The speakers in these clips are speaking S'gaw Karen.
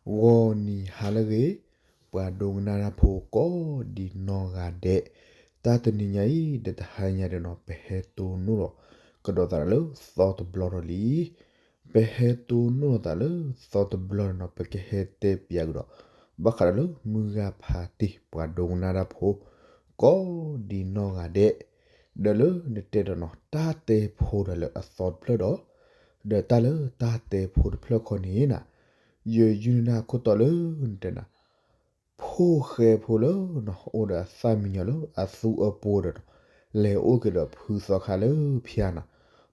ဂီၤနံၤဟါလၢအဂ့ၤ, ပှၤဒိကနၣ်တၢ်ဖိကိးဒံးနီၢ်ဂၤဒဲး, တၢ်တနံၤညါအံၤ ဒီးတဟါညါဒီးနီၤ ပဟဲတိၢ်နီၣ်ဒီးကဒီးသးဒီးလၢသီတဘျီဒီးလံ. ပဟဲတိၢ်နီၣ်ဒီးသးလၢသီတဘျီဒီးနီၤ ပကဟဲတဲပၠးကဒီး ဘၣ်ဃးဒီးလၢမုၢ်ဂၤဖးတံၢ် ပှၤဒိကနၣ်တၢ်ဖိ ကိးဒံးနီၢ်ဂၤဒဲး, ဒီးလၢနတဲဒီးနီၤ တၢ်တဲဖိဒီးလၢအသီတဖျၢၣ်ဒီး, ဒီးတၢ်လၢတၢ်တဲဖိတဖျၢၣ်ခီန့ၣ်နီၤ, ယယုၢ်န့ၢ်ဒၣ်ခိၣ်တီလၢနတဲနၤ ဖိၣ်ဃဲဖိလၢနီၤ အိၣ်ဒီးအသၣ်မံညီၤလၢအသူအပူၤဒီးနီၤ, လဲၤအိၣ်က့ၤဒီးဖုသီခါလၢဖၠါနီၤ.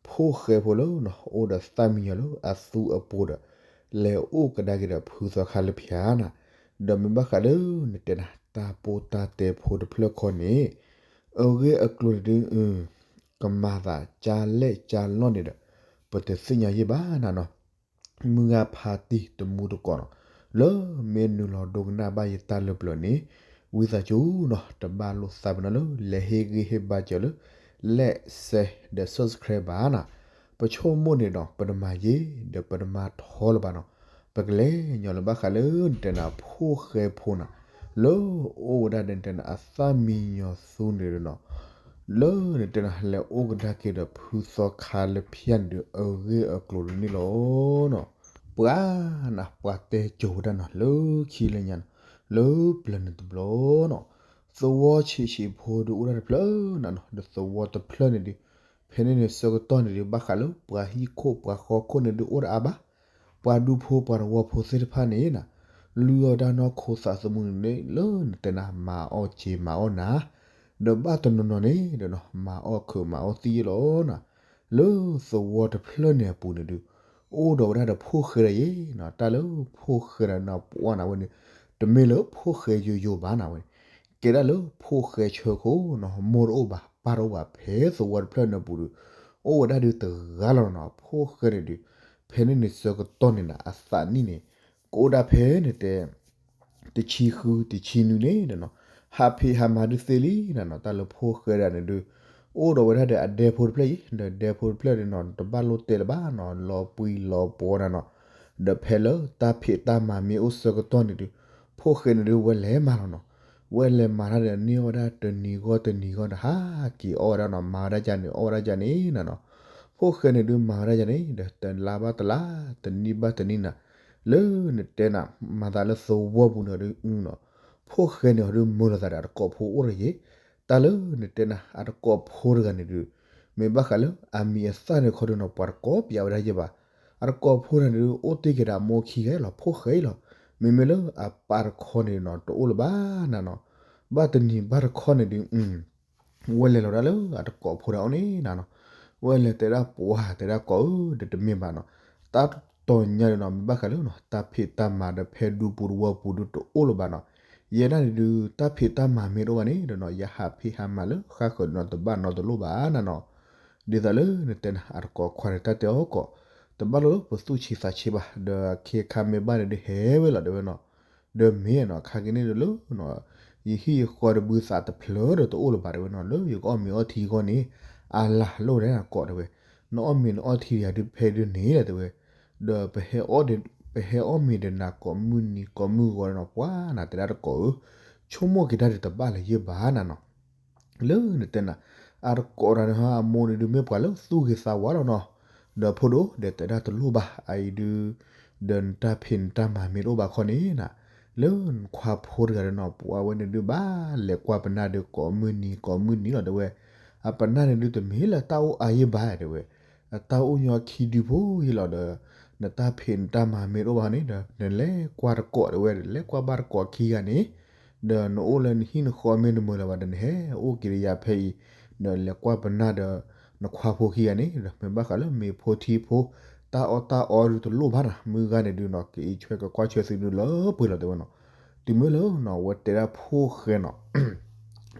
ဖိၣ်ဃဲဖိလၢနီၤ အိၣ်ဒီးသၣ်မံညီၤလၢအသူအပူၤဒီး, လဲၤအိၣ်ကဒါက့ၤဒီးဖုသီခါလၢဖၠါနီၤ. ဒီးမ့ၢ်ဘၣ်ဃးလၢနတဲနၤ တၢ်ပိၢ်တၢ်တဲဖိတဖျၢၣ်ခီန့ၣ်, အဂ့ၢ်အကျိၤန့ၣ်ဒုး ကမၤသးကၢလဲၣ်ကၢလီၢ်န့ၣ်ဒီး ပတသ့ၣ်ညါယဲၢ်ဘၣ်နၤနီၤ. မုၢ်ဂၤဖးတံၢ်တမူတကိးနီၤ, လၢမ့ၢ်နုာ်လီၤဒိကနၣ်ဘၣ်ယတၢ်လၢပျၢၤန့ၣ်, ဝံသးစူၤနီၤ တဘၣ်လိၣ်သးပ့ၤနီၣ်လၢ လဲၤဟ့ၣ်ဂံၢ်ဟ့ၣ်ဘါစၢၤလၢ like, share ဒီး subscribe ဘၣ်နၤ. ပဆိကမိၣ်န့ၣ်ဒီး ပတမၤယဲၢ် ဒီးပတမၤထီလၢၤဘၣ်နီၤ. ပကလဲၤညီလၢဘၣ်ဃးလၢနတဲနၤ ဖိၣ်ဃဲဖိနၤ, လၢအိၣ်ဝဲဒၣ်ဒီးနတဲနၤ အသၣ်မံညီၤသူန့ၣ်ဒီးနီၤ, လၢနတဲနၤ လဲၤအိၣ်ကဒါက့ၤဒီးဖုသီခါလၢဖၠါန့ၣ်ဒုး အဂ့ၢ်အကျိၤဒ်န့ၣ်လီၤနီၤ. ပှၤနၤ ပှၤတဲစိၤဝဲဒၣ်နီၤ လၢခံလၢညါနီၤ, လၢပျၢၤန့ၣ်တဘျီနီၤ, သဝီဆံးဆံးဖိဒုးအိၣ်ဒၣ်တဖျၢၣ်နၤနီၤ, ဒီးသဝီတဖျၢၣ်န့ၣ်ဒုး ဖဲန့ၣ်န့ၣ်ဆၢကတီၢ်န့ၣ်ဒုး ဘၣ်ဃးလၢပှၤဟံၣ်ခိၣ်ပှၤဃီခိၣ်န့ၣ်ဒုး အိၣ်တအါဘၣ်. ပှၤဒူဖိပှၤသဝီဖိသ့ၣ်တဖၣ်န့ၣ်နၤ, လုၢ်အီၣ်တၢ်နီၢ်ခိသးသမူန့ၣ် လၢနတဲနၤ မၤအီၣ်စ့မၤအီၣ်နၤ, ဒီးဘၣ်တနီၤနီၤန့ၣ်ဒီးနီၤ မၤအီၣ်ခုးမၤအီၣ်သံယဲၢ်လီၤနၤ. လၢသဝီတဖျၢၣ်န့ၣ်အပူၤန့ၣ်ဒုး အိၣ်ဒီးဝဲဒၣ်ဒီးဖိၣ်ဃဲဒၣ်ယဲၢ်နီၤ, တၢ်လၢဖိၣ်ဃဲဒၣ်နီၤ ပှၤနၤဝဲန့ၣ် တမ့ၢ်လၢဖိၣ်ဃဲယိယိဘၣ်နၤဝဲန့ၣ်, ကဲဒၣ်လၢဖိၣ်ဃဲဆၢခိၣ်နီၤ မိၢ်တအိၣ်ဘၣ် ပၢ်တအိၣ်ဘၣ် ဖဲသဝီတဖျၢၣ်န့ၣ်အပူၤဒီး အိၣ်ဝဲဒၣ်ဒုးတဂၤလီၤနီၤ. ဖိၣ်ဃဲန့ၣ်ဒုး ဖဲန့ၣ်န့ၣ်ဆၢကတီၢ်န့ၣ်နၤ အသးနံၣ်န့ၣ် ကအိၣ်ဒၣ်ဖဲန့ၣ်တဲ တဆံဃုတဆံနွံန့ၣ်ဒီးနီၤ, ဟးဖံးဟးမၤဒုးသ့လံနၤနီၤ. တၢ်လၢဖိၣ်ဃဲဒၣ်န့ၣ်ဒုး အိၣ်ဒီးဝဲဒၣ်ဒီးအဒဲဖိတဖျၢၣ်အံၤ ဒီးဒဲဖိတဖျၢၣ်န့ၣ်နီၤ တဘၣ်လိၣ်တဲလၢၤဘၣ်နီၤ လီၤပှံၤလီၤပှီၤနၤနီၤ. ဒီးဖဲလၢတၢ်ဖံးတၢ်မၤမ့ၢ်အိၣ်ဆၢကတီၢ်န့ၣ်ဒုး ဖိၣ်ဃဲန့ၣ်ဒုး ဝဲလဲၤမၤလီၤနီၤ. ဝဲလဲၤမၤတၢ်ဒီးန့ၢ်အီၣ်ဝဲဒၣ်တနံၤဂီၢ်တနံၤဂီၢ်ဒီး ဟးက့ၤအီၣ်ဝဲဒၣ်နီၤ မၤဝဲဒၣ်ကန့ၣ် အီၣ်ဝဲဒၣ်ကန့ၣ်နၤနီၤ. ဖိၣ်ဃဲန့ၣ်ဒုးမၤဝဲဒၣ်ကန့ၣ် ဒီးတလါဘၣ်တလါ တနံၣ်ဘၣ်တနံၣ်နၤ, လၢနတဲနၤ မၤသးလၢသဝီပူၤန့ၣ်ဒုးနီၤ, ဖိၣ်ဃဲန့ၣ်အီၤဒုး မၢလီၤသးဒီးအတကိးဖိအိၣ်တဂၤယဲၢ်. တၢ်လၢနတဲနၤ အတကိးဖိတဂၤန့ၣ်ဒုး မ့ၢ်ဘၣ်ဃးလၢအမံၤအသၣ်န့ၣ်ခီဒုးနီၤ ပှၤတကိးပၠးဝဲဒၣ်ယဲၢ်ဘၣ်. အတကိးဖိန့ၣ်ဒုး အိၣ်တ့ၢ်က့ၤဒီးအမိၢ်ခံဂၤလီၤ ဖိၣ်ဃဲအံၤလီၤ. မ့မ့ၢ်လၢအပၢ်တခီန့ၣ်နီၤ တအိၣ်လၢၤဘၣ်နၤနီၤ. ဘၣ်တနံၤဘၣ်တခီန့ၣ်ဒုး ဝဲလဲၤလီၤဒၣ်လၢအတကိးဖိဒၣ်အအိၣ်န့ၣ်နၤနီၤ. ဝဲလဲၤတဲဒၣ်ပှၤတဲဒၣ်ကိးဧၢ ဒီးတမ့ၢ်ဘၣ်နီၤ. တၢ်တီၤညါန့ၣ်နီၤ မ့ၢ်ဘၣ်ဃးလၢနီၤ တၢ်ဖံးတၢ်မၤဒီးဖဲဒူပူၤသဝီပူၤဒုးတအိၣ်လၢၤဘၣ်နီၤ. ယဲဒၣ်န့ၣ်ဒုး တၢ်ဖံးတၢ်မၤမ့ၢ်တအိၣ်ဘၣ်န့ၣ်ဒီးနီၤ ယဟးဖံးဟးမၤလၢဃၣ်ဃၢၤဒီးနီၤ တဘၣ်နီတလိၣ်ဘၣ်နၤနီၤ. ဒ်သိးလၢနတဲနၤ အတကိးခွါန့ၣ် တၢ်တဲအီၤကိး တဘၣ်လိၣ်လၢပသူၣ်ဆံးသးဆံးဘၣ် ဒီးအခ့အခါမ့ၢ်ဘၣ်န့ၣ်ဒုး ဟဲဝဲလီၤတဲဝဲနီၤ. ဒီးမ့ၢ်နီၤ ခါက့ၤန့ၣ်ဒုးလၢ ယဟံၣ်ယဃီတဘုသးတဖျၢၣ်ဒီးတအိၣ်လၢၤဘၣ်တဲဝဲနီၤ လၢယကအီၣ်မ့ၤအီထံအဂီၢ်န့ၣ် အလၢ်လိၣ်ဒၣ်ကိးတဲဝဲ, နအီၣ်မ့ၤနအီထံယၤဒုးဖဲဒုးန့ၣ်လီၤတဲဝဲ, ဒီးပဟဲအီၣ်မ့ၤဒီးနၤကိးမုၢ်နံၤကိးမုၢ်ဂီၤနီၤ ပှၤနၤတဲဒၣ်တကိးဧၢ, ဆိကမိၣ်က့ၤတၢ်ဒုးတဘၣ်လၢၤယဲၢ်ဘၣ်နၤနီၤ. လၢနတဲနၤ အတကိးတၢ်န့ၣ်ဟီ အမိၢ်န့ၣ်ဒုးမ့ၢ်ပှၤလၢသူၣ်ဂ့ၤသးဝါလီၤနီၤ. ဒီးဖိဒိၣ်ဒီးတဲဒၣ်တလိၣ်ဘၣ် အအံၤဒုး ဒီးနတၢ်ဖံးနတၢ်မၤမ့ၢ်တအိၣ်ဘၣ်ခီန့ၣ်နၤ, လၢနခွါဖိတဂၤဒီးနီၤ ပှၤဝဲန့ၣ်ဒုးဘၣ်လဲၤကွၢ်ပနၢ်ဒီးကိးမုၢ်နံၤကိးမုၢ်နံၤလီၤတဲဝဲ, အပနၢ်န့ၣ်ဒုးတမ့ၢ်လၢတၢ်အိၣ်အါယဲၢ်ဘၣ်တဲဝဲ, အတၢ်အိၣ်ညီခံဒုဖိယဲၢ်လီၤဒီး နတၢ်ဖံးနတၢ်မၤမ့ၢ်တအိၣ်ဘၣ်န့ၣ်ဒီး နလဲၤကွၢ်တကိးတဲဝဲ လဲၤကွၢ်ဘၣ်တကိးခံဂၤန့ၣ် ဒီးနအိၣ်လၢနဟံၣ်နဃီမ့ၢ်တမုာ်လၢၤဘၣ်ဒီး နဟဲအိၣ်က့ၤဒီးယၤဖဲအံၤ, ဒီးလဲၤကွၢ်ပနၢ်ဒီး နခွါဖိခံဂၤန့ၣ်ဒီး မ့ၢ်ဘၣ်ဃးလၢမ့ၤဖိထံဖိ တၢ်အီၣ်တၢ်အီဒုးတလိၣ်ဘၣ်နၤ, မုၢ်ဂၤန့ၣ်ဒုးနီၤ ကအံးဆွဲကကွၢ်ဆွဲသုဒုးလၢပှဲၤလီၤတဲဝဲနီၤ. တုၤမ့ၢ်လၢနီၤ ဝဲတဲဒၣ်ဖိၣ်ဃဲနီၤ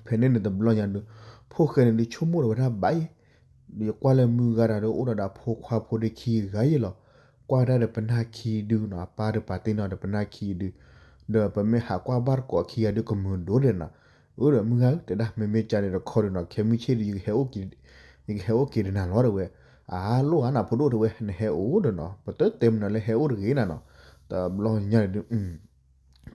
ဖဲန့ၣ်န့ၣ်တဘျီညါဒုး ဖိၣ်ဃဲန့ၣ်ဒုးဆိကမိၣ်ဒီးဝဲဒၣ်ဘၣ်အံၤ, ယကွၢ်လၢမုၢ်ဂၤတၢ်ဒီးအိၣ်ဒီးဒၣ်ဖိခွါဖိဒီးခံဂၤယဲၢ်လီၤ, ကွၢ်ဒၣ်ဒီးပနၢ်ခံဒုနီၤ အပၢ်ဒီးပာ်တ့ၢ်နီၤဒီးပနၢ်ခံဒု, ဒီးပမ့ၢ်ဟးကွၢ်ဘၣ်တကိးခံဂၤဒုးကမုာ်ဒိၣ်ဒဲးနၤ, အၢဒီးမုၢ်ဂၤဧၢ တဲဒၣ်မ့မ့ၢ်ကန့ၣ်တခီဒုနီၤ ခဲမုၢ်ဆ့ၣ်ဒုး ယကဟဲအိၣ်က့ၤဒီးနၤလီၤတဲဝဲ, အလိၣ်ဧါနၤဖိဒိၣ်တဲဝဲ နဟဲအိၣ်ဒီးနီၤ ပတတဲမနုၤလၢဟဲအိၣ်တဂ့ၤနၤနီၤ, တဘျီညါန့ၣ်ဒုး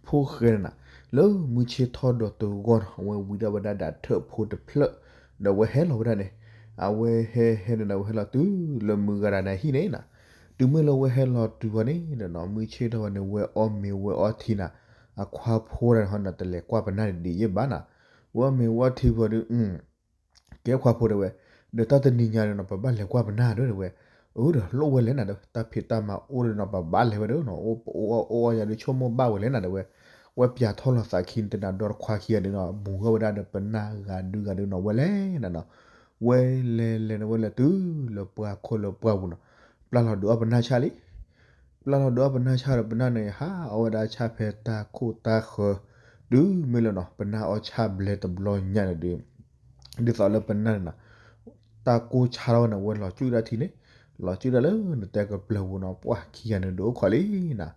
ဖိၣ်ဃဲန့ၣ်နၤ လၢမုၢ်ဆ့ၣ်ထီၣ်ဒီးတဂီၢ်နီၤ အဝဲဝံၤဒၣ်ဝဲဒၣ်ဒီးထၢၣ်ဖိတဖျၢၣ် ဒီးအဝဲဟဲလီၤဝဲဒၣ်န့ၣ် အဝဲဟဲဟဲန့ၣ်ဒီး အဝဲဟဲလီၤတုၤလၢမုၢ်ဂၤဒၣ်န့ၣ်အဟံၣ်န့ၣ်နၤ, တုၤမ့ၢ်လၢအဝဲဟဲလီၤတုၤဝဲန့ၣ်ဒီးနီၤ မုၢ်ဆ့ၣ်ထီၣ်ဝဲန့ၣ် ဝဲအီၣ်မ့ၤဝဲအီထံနၤ, အခွါဖိဒၣ်န့ၣ်ဟီန့ၣ် တလဲၤကွၢ်ပနၢ်ဒံးယဲၢ်ဘၣ်နၤ, ဝဲအီၣ်မ့ၤဝဲအီထံဝံၤဒီး ကဲခွါဖိတဲဝဲ, ဒီးတၢ်တနံၤညါန့ၣ်နီၤ ပဘၣ်လဲၤကွၢ်ပနၢ်ဒီးတဲဝဲ, အၢ ဒီးလိၣ်ဝဲလဲၣ်နၤဒီး တၢ်ဖံးတၢ်မၤအိၣ်ဒီးနီၤ ပဘၣ်လဲၤဝဲဒီးနီၤ အိၣ်အိၣ်အီၣ်ယၤဒီး ဆိကမိၣ်ဘၣ်ဝဲလဲၣ်နၤတဲဝဲ, ဝဲပၠးထီၣ်လီၤသးခံန့ၣ် တနၤဒီတခွါခံဂၤဒီးနီၤ မူၤထီၣ်ဝဲဒၣ်ဒီးပနၢ်ဂၤဒုဂၤဒီးနီၤ ဝဲလဲၤနၤနီၤ, ဝဲလဲၤလဲၤန့ၣ် ဝဲလဲၤတုၤလၢပှၢ်ခိၣ်လၢပှၢ်ပူၤနီၤ, ပျၢ်လီၤဒုးအီၣ်ပနၢ်ဆၣ်လံ ပျၢ်လီၤဒုးအီၣ်ပနၢ်ဆၣ်ဒီး ပနၢ်န့ၣ် ဟးအီၣ်ဝဲဒၣ်ဆၣ်ဖဲတၢ်ခိၣ်တၢ်ဃၢၤ, တုၤမ့ၢ်လၢနီၤ ပနၢ်အီၣ်ဆၣ်ဘျဲတဘျီညါန့ၣ်ဒီး ဒ်သိးလၢပနၢ်န့ၣ်နီၤ တၢ်ကိၢ်ဆါထီၣ်ဝဲန့ၣ် ဝဲလီၤစုၣ်ဒၣ်ထံန့ၣ်, လီၤစုၣ်ဒၣ်လၢနတဲကပျၢၤပူၤနီၤ ပှၤခံဂၤန့ၣ်ဒုးအိၣ်ခိးလံနၤ,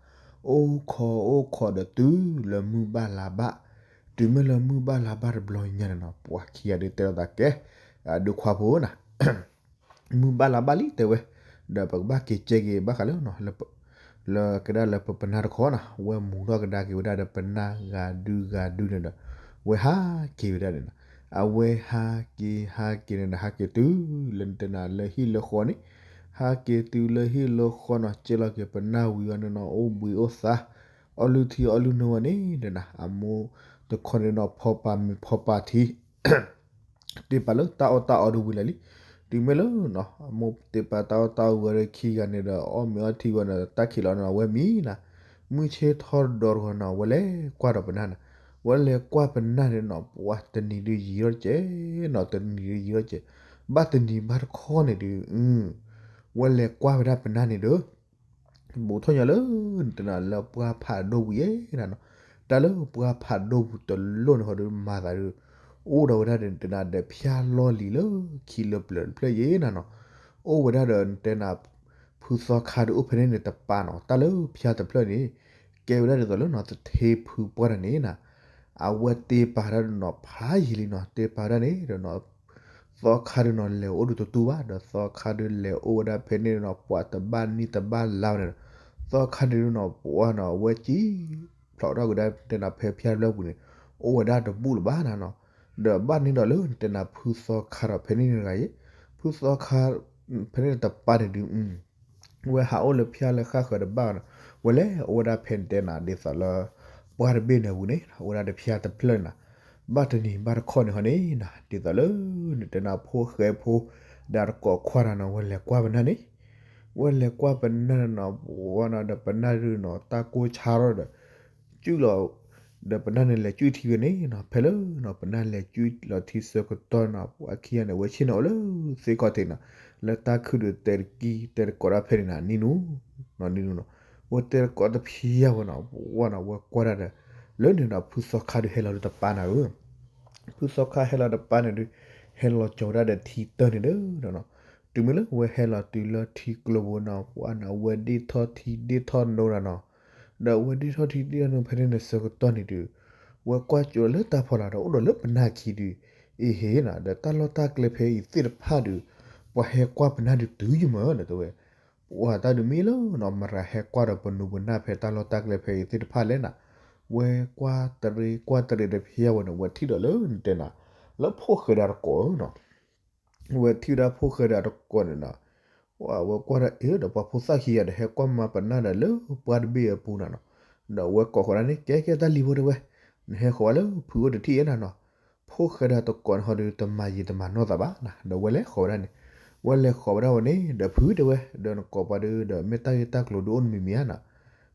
အိၣ်ခိးအိၣ်ခိးဒီးတုၤလၢမုၢ်ဘၣ်လါဘၣ်, တုၤမ့ၢ်လၢမုၢ်ဘၣ်လါဘၣ်တဘျီညါန့ၣ်နီၤ ပှၤခံဂၤဒုးတဲလိာ်သးကဲ, ဒုးခွါဖိနၤ မုၢ်ဘၣ်လါဘၣ်လံတဲဝဲ, ဒီးပကဘၣ်က့ၤကဲက့ၤဘၣ်ဃးလၢနီၤ လၢကဒါလၢပပနၢ်တခီနၤ ဝဲမူၤထီၣ်ကဒါက့ၤဝဲဒၣ်ဒီးပနၢ်ဂၤဒုဂၤဒုန့ၣ်ဒီး ဝဲဟးက့ၤဝဲဒၣ်န့ၣ်နီၤ, အဝဲဟးက့ၤဟးက့ၤန့ၣ်ဒီး ဟးက့ၤတုၤလၢနတဲနၤလၢဟံၣ်လၢဃီန့ၣ်, ဟးက့ၤတုၤလၢဟံၣ်လၢဃီနီၤ ကဲလီၤက့ၤပနၢ်ဝံၤအီၤန့ၣ်နီၤ အိၣ်ဘှံးအိၣ်သါ, အီၣ်လုၢ်ထံအီၣ်လုၢ်နိဝဲန့ၣ်ဒီးနၤ အမိၢ်တခီန့ၣ်နီၤ ဖီပာ်မ့ၤဖီပာ်ထံ တ့ပာ်လၢတၢ်အီၣ်တၢ်အီဒုဝံၤလၢာ်လံ, တုၤမ့ၢ်လၢနီၤ အမိၢ်တ့ပာ်တၢ်အီၣ်တၢ်အီဝဲဒီးခံဂၤန့ၣ်ဒီး အီၣ်မ့ၤအီထံဝဲန့ၣ် တၢ်ခံးလီၤန့ၣ် အဝဲမံနၤ, မုၢ်ဆ့ၣ်ထီၣ်ဒီတဂီၤနီၤ ဝဲလဲၤကွၢ်ဒီးပနၢ်နၤ, ဝဲလဲၤကွၢ်ပနၢ်န့ၣ်နီၤ ပှၤတနံၤဒုးယံာ်ထီၣ်တကဲးနီၤ တနံၤဒုးယံာ်ထီၣ်တကဲး, ဘၣ်တနံၤဘၣ်တခီန့ၣ်ဒုး ဝဲလဲၤကွၢ်ဝဲဒၣ်ပနၢ်န့ၣ်ဒီး ဘူးထီၣ်ညါလၢ နတဲနၤလၢပှၢ်ဖးဒိၣ်ပူၤယဲနၤနီၤ, တၢ်လၢပှၢ်ဖးဒိၣ်ပူၤတလိၣ်န့ၣ်ဃီဒီးမၤသးဒီး အိၣ်ဒီးဝဲဒၣ်ဒီးနတဲနၤဒီးဖၠါလီၢ်လံၤလၢ ခံလၢပျၢၤတဖျၢၣ်ယဲနၤနီၤ, အိၣ်ဝဲဒၣ်ဒီးနတဲနၤ ဖုသီခါဒီးအိၣ်ဖဲန့ၣ်န့ၣ်တပၤနီၤ, တၢ်လၢဖၠါတဖျၢၣ်န့ၣ် ကဲဝဲဒၣ်ဒ်သိးလၢနီၤ သထ့ဖုပှၢ်တၢ်န့ၣ်နၤ အဝဲတ့ပာ်ဒၣ်ဒီးနီၤ ဖးယံာ်လံနီၤ တ့ပာ်ဒၣ်န့ၣ်ဒီးနီၤ သီခါဒုးနီၤ လဲၤအိၣ်ဒုးတတူၢ်ဘၣ် ဒီးသီခါဒုးလဲၤအိၣ်ဝဲဒၣ်ဖဲန့ၣ်နီၤ ပှၤတဘၣ်နံၣ်တဘၣ်လါဝဲန့ၣ်ဒီး သီခါဒုးနီၤ ပှၤနီၤ အဝဲကံ ဖျိးထီၣ်ကဒါတဲနၤဖဲဖၠါတဖျၢၣ်ပူၤန့ၣ် အိၣ်ဝဲဒၣ်တဘူၣ်လၢၤဘၣ်နၤနီၤ, ဒီးဘၣ်န့ၣ်ဒီးလၢနတဲနၤဖုသီခါဒီးဖဲန့ၣ်န့ၣ်တဂၤအံၤ ဖုသီခါ ဖဲန့ၣ်တပၤန့ၣ်ဒုး ဝဲဟးအိၣ်လၢဖၠါလၢဃၣ်ဃၢၤတဘၣ်နီၤ, ဝဲလဲၤအိၣ်ဝဲဒၣ်ဖဲနတဲနၤဒ်သိးလၢ ပှၢ်တဘ့ၣ်န့ၣ်အပူၤန့ၣ် အိၣ်ဝဲဒၣ်ဒီးဖၠါတဖျၢၣ်န့ၣ်နၤ, ဘၣ်တနံၤဘၣ်တခီန့ၣ်ဃီန့ၣ်နၤ ဒ်သိးလၢ နတဲနၤဖိၣ်ဃဲဖိ ဒီးတကိးခွါနၤနီၤ ဝဲလဲၤကွၢ်ပနၢ်န့ၣ်, ဝဲလဲၤကွၢ်ပနၢ်န့ၣ်နီၤ ပှၤနီၤဒီးပနၢ်ဒုးနီၤ တၢ်ကိၢ်ဆါထီၣ်ဒီး စုၣ်လီၤ ဒီးပနၢ်န့ၣ်လဲၤစုၣ်ထံဝဲန့ၣ်နီၤ ဖဲလၢနီၤ ပနၢ်လဲၤစုၣ်လီၤထံဆၢကတီၢ်နီၤ ပှၤခံဂၤန့ၣ် ဝဲဆ့ၣ်နီၤအိၣ်လၢသ့ၣ်ခီၣ်ထံးနီၤ လၢတၢ်ခုၣ်ဒုးတဲတကံ တဲတကိးဒၣ်ဖဲန့ၣ်နၤ နံၤနူၤ နံၤနူၤနီၤ ဝဲတဲတကိးတဖျၢၣ်ဝဲနီၤ ပှၤနီၤ ဝဲကွၢ်ဒၣ်ဒီး လၢန့ၣ်နီၤ ဖုသီခါဒုးဟဲလီၤဒုးတပၤနၤဧၢ ဖုသီခါဟဲလီၤတပၤန့ၣ်ဒုး ဟဲလီၤကၠီၤဝဲဒၣ်ဒီးထံတၢၢ်န့ၣ်ဒီး တုၤမ့ၢ်လၢဝဲဟဲလီၤတုၤလၢထံကျိပူၤနီၤ ပှၤနီၤ ဝဲဒ့ၣ်ထီၣ်ထံဒ့ၣ်ထီၣ်နိနၤနီၤ ဒီးဝဲဒ့ၣ်ထီၣ်ထံဒ့ၣ်ထီၣ်နိဖဲန့ၣ်န့ၣ်ဆၢကတီၢ်န့ၣ်ဒုး ဝဲကွၢ်ကၠိလၢတၢ်ဖီလာ်ဒီး အိၣ်ဒီးလၢပနၢ်ခံဒုး အ့ဟ့နီၤ ဒီးတၢ်လီၢ်တၢ်ကျဲဖဲအံၤသ့ၣ်တဖၣ်ဒုး ပှၤဟဲကွၢ်ပနၢ်ဒုးတုၤယမၢနီၤ တဲဝဲ ပှၤတၢ်ဒုးမ့ၢ်လၢနီၤ မတၤဟဲကွၢ်ဒီးပနူးပနၢ်ဖဲတၢ်လီၢ်တၢ်ကျဲဖဲအံၤသ့ၣ်တဖၣ်လဲၣ်နီၤ ဝဲကွၢ်တရံးကွၢ်တရံးတဖျၢၣ်ဝဲန့ၣ် ဝဲထံၣ်ဒီးလၢနတဲနၤ လၢဖိၣ်ဃဲဒၣ်တကိးနီၤ ဝဲထံၣ်ဝဲဒၣ်ဖိၣ်ဃဲဒၣ်တကိးန့ၣ်နီၤ ဝဲကွၢ်ဒၣ်အ့ၣ်ဒီးပှၤဖိသၣ်ခံဂၤဒီး ဟဲကွၢ်မၤပနၢ်ဒီးလၢပှၢ်တဘ့ၣ်အပူၤနၤနီၤ ဒီးဝဲကိးဃီဒၣ်န့ၣ် ကဲကဲတၢ်လံၤဖိတဲဝဲ နဟဲဃီၤဝဲလၢဖုအိၣ်တထံၣ်အံၤနၤနီၤ ဖိၣ်ဃဲဒၣ်တကိးန့ၣ်ဟီဒီး တမၤယံာ်တမၤနီၢ်သးဘၣ်နၤ ဒီးဝဲလဲၤဃီၤဝဲဒၣ်န့ၣ် ဝဲလဲၤဃီၤဝဲဒၣ်ဝဲန့ၣ် ဒီးဖုတဲဝဲ ဒီးနကိးပှၤဒုး ဒီးမ့ၢ်တၢ်ဂ့ၢ်တၢ်ကျိၤဒုးအိၣ်နမံၤမံၤဧါနၤ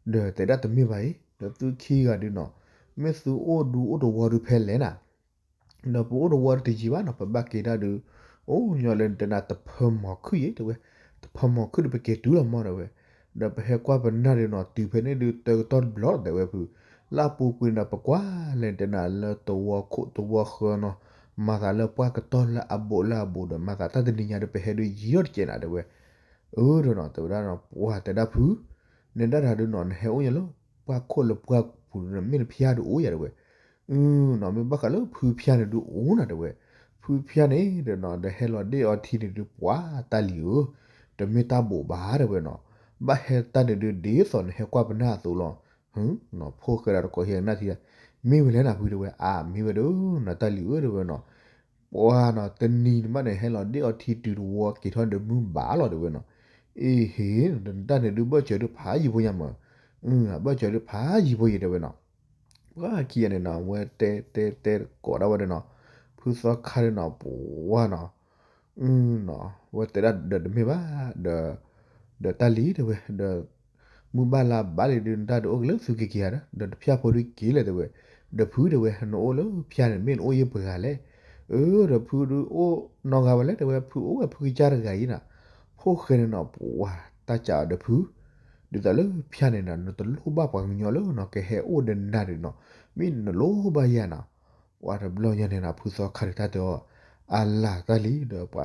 ဒီးတဲဒၣ်တမ့ၢ်ဘၣ်အံၤ ဒီးသုခံဂၤဒုးနီၤ မ့ၢ်သုအိၣ်ဒူအိၣ်တဝီဒုးဖဲလဲၣ်နၤ ဒီးပအိၣ်တဝီဒုးတယံာ်ဘၣ်နီၤ ပဘၣ်က့ၤဒၣ်ဒုး အိၣ်ညီလၢနတဲနၤတဖၢမီၤခုၣ်ယဲတဲဝဲ တဖၢမီၤခုၣ်ဒုးပက့ၤတုၤလီၤမီၢ်တဲဝဲ ဒီးပဟဲကွၢ်ပနၢ်ဒုးနီၤ တုၤဖဲန့ၣ်ဒုးတၢကတီၢ်တဘျီတဲဝဲဖု လၢအပူၤကွံာ်န့ၣ်ဒီး ပကွၢ်လဲၤနတဲနၤလၢတဝီခိၣ်တဝီဃၢၤနီၤ မၤသးလၢပှၢ်ကတီၢ်လၢအဘူးလၢအဘူးဒီး မၤသးတၢ်တနံၤညါဒုးပဟဲဒုးယံာ်ထီၣ်တကဲးနၤတဲဝဲ အၢဒီးနီၤ တဲဝဲဒၣ်နီၤ ပှၤတဲဒၣ်ဖု နဒၣ်တၢ်ဒုးနီၤ နဟဲအိၣ်ညီလၢပှၢ်ခိၣ်လၢပှၢ်ပူၤဒုး မ့ၢ်နဖၠါဒုးအိၣ်ယၤတဲဝဲ အၢနီၤ မ့ၢ်ဘၣ်ဃးလၢဖုဖၠါန့ၣ်ဒုးအိၣ်နၤတဲဝဲ ဖုဖၠါန့ၣ်ဒီးနီၤ ဒီးဟဲလီၤဒ့ၣ်အီထံန့ၣ်ဒုး ပှၤတၢ်လံၤဧၢ တမ့ၢ်တၢ်ဘိးဘၣ်တဲဝဲနီၤ ဘၣ်ဟဲတၢ်န့ၣ်ဒုး ဒ်သိးနဟဲကွၢ်ပနၢ်အသိးလီၤ. ဖိၣ်ဃဲဒီးတကိးဟံးနၢ်ထံ, မ့ၢ်ဝဲလဲၣ်နၤဖုတဲဝဲ, အါ မ့ၢ်ဝဲဒၣ်နၤတၢ်လံၤဧၢတဲဝဲနီၤ, ပှၤနီၤ တနံၤနဘၣ်န့ၣ် ဟဲလီၤဒ့ၣ်အီထံတုၤတဝီ က့ၤထီၣ်ဒီးမုၢ်ဘၣ်လီၤတဲဝဲနီၤ, အ့ဟ့ၣ် နတၢ်န့ၣ်ဒုး ဘၢၣ်စၢၤဒုးဖးယံၤဖိညါမး, အဘၢၣ်စၢၤဒုးဖးယံၤဖိယံၤတဲဝဲနီၤ ပှၤခံဂၤန့ၣ်နီၤ ဝဲတဲတဲတဲကိးဒၣ်ဝဲဒၣ်နီၤ, ဖုသီခါဒၣ်နီၤ ပှၤနီၤ, ဝဲတဲဒၣ်ဒီးတမ့ၢ်ဘၣ်, ဒီး ဒီးတၢ်လံၤတဲဝဲ, ဒီး မုၢ်ဘၣ်လါဘၣ်လံဒုး နတၢ်ဒုးအိၣ်က့ၤလၢသုက့ၤက့ၤဧါဒီး ဒီးတဖၠၣ်ဖိဒုးက့ၤလဲၣ်တဲဝဲ, ဒီးဖုတဲဝဲ နအိၣ်လၢဖၠၣ်န့ၣ် မ့ၢ်နအိၣ်ယဲၢ်ပှဲၤဂၤလဲၣ်, အၢ ဒီးဖုဒုးအိၣ်နီတဂၤဝဲလဲၣ်တဲဝဲ, ဖုအိၣ်ဝဲဖုကစၢ်တဂၤအံၤနီၤ, ဖိၣ်ဃဲန့ၣ်နီၤ ပှၤတၢ်စးအီၤဒီးဖု ဒ်သိးလၢဖၠၣ်န့ၣ်နီၤ နတလိၣ်ဘၣ်ပှၤကညီလၢနီၤ ကဟဲအိၣ်ဒီးနၤဒုးနီၤ, မ့ၢ်နလိၣ်ဘၣ်ယၤနီၤ, ပှၤတဘျီညါန့ၣ်နီၤ ဖုသီခါဒုးတၢ်တဲအီၤ, အလၤတၢ်လံၤဒီး ပှ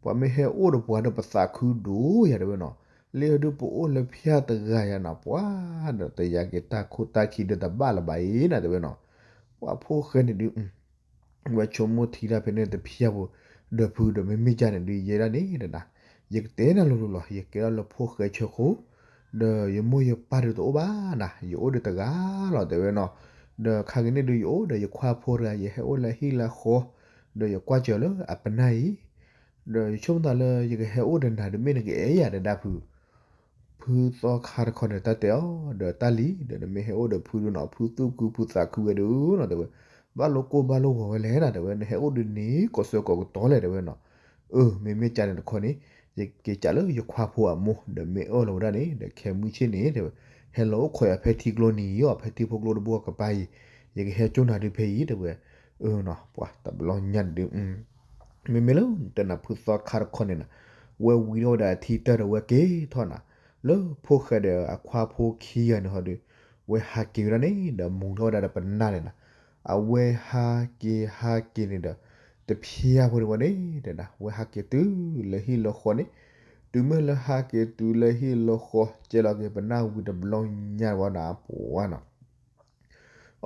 ၤမ့ၢ်ဟဲအိၣ်ဒီးပှၤဒီးပသးခုဒိၣ်ယၤတဲဝဲနီၤ, လၢဒုးပအိၣ်လၢဖၠၣ်တဂၤယၤနီၤ ပှၤဒီးတယၤက့ၤတၢ်ခိၣ်တၢ်ခံဒီးတဘၣ်လၢၤဘၣ်အံၤနၤတဲဝဲနီၤ, ပှၤဖိၣ်ဃဲန့ၣ်ဒုး ဝဲဆိကမိၣ်ထံတၢ်ဖဲန့ၣ်တဖၠၣ်ဖိ, ဒီးဖုဒီးမ့မ့ၢ်ကၢ်န့ၣ်ဒုးယဲဒၣ်န့ၣ်တနၤ, ယကတဲနၤလိၤလိၤလီၤ ယကဲထီၣ်လၢဖိၣ်ဃဲဆၢခိၣ်, ဒီးယမိၢ်ယပၢ်ဒုးတအိၣ်ဘၣ်နၤ ယအိၣ်ဒုးတဂၤလီၤတဲဝဲနီၤ, ဒီးခါက့ၤန့ၣ်ဒုးယအိၣ်ဒီးယခွါဖိတဂၤ ယဟဲအိၣ်လၢဟံၣ်လၢဃီ, ဒီးယကွၢ်စၢၤလၢအပနၢ်အံၤ ဒီးယဆိကမိၣ်သးလၢယကဟဲအိၣ်ဒီးနၤဒုးမ့ၢ်နကအဲၣ်ယၤတဲဒၣ်ဖု ဖုသီခါတခီန့ၣ် တၢ်တဲအီၤ ဒီးတၢ်လံၤ ဒီးနမ့ၢ်ဟဲအိၣ်ဒီးဖုဒုးနီၤ ဖုသူၣ်ခုဖုသးခုဝဲဒုးနီၤတဲဝဲ, ဘၣ်လိာ်ကိၢ်ဘၣ်လိာ်ဂီၤဝဲလဲၣ်နၤတဲဝဲ, နဟဲအိၣ်ဒုးန့ၣ်ကိးဆၢကိးကတီၢ်လဲၣ်တဲဝဲနီၤ, အၢ မ့မ့ၢ်ကၢ်န့ၣ်တခီန့ၣ် ယက့ၤကးလၢယခွါဖိအမိၢ် ဒီးမ့ၢ်အၢၣ်လီၤဝဲဒၣ်န့ၣ် ဒီးခဲမုၢ်ဆ့ၣ်န့ၣ်တဲဝဲ, ဟဲလီၤအိၣ်ခိးယၤဖဲထံကျိနံၤအီၤ ဖဲထံဖိကျိတဘိကပၤအံၤ, ယကဟဲကၠိနၤဒုးဖဲအံၤတဲဝဲ, အၢနီၤ ပှၤတဘျီညါဒုး မ့မ့ၢ်လၢတဲနၤဖုသီခါတခီန့ၣ်နၤ, ဝဲဝံၤထီၣ်ဝဲဒၣ်ထံတၢၢ်ဒီးဝဲက့ၤထီၣ်နၤ, လၢဖိၣ်ဃဲဒီးအခွါဖိခံဂၤန့ၣ်ဟီဒုး, ဝဲဟးက့ၤဝဲဒၣ်န့ၣ် ဒီးမူၤထီၣ်ဝဲဒၣ်ဒီးပနၢ်န့ၣ်နၤ, အဝဲဟးက့ၤဟးက့ၤန့ၣ်ဒီး, တဖျၢၣ်ဖိန့ၣ်ဝဲန့ၣ်တဲနၤ ဝဲဟးက့ၤတုၤလၢဟံၣ်လၢဃီန့ၣ်, တုၤမ့ၢ်လၢဟးက့ၤတုၤလၢဟံၣ်လၢဃီ ကဲလီၤက့ၤပနၢ်ဝံၤတဘျီညါဝဲနၤ ပှၤနီၤ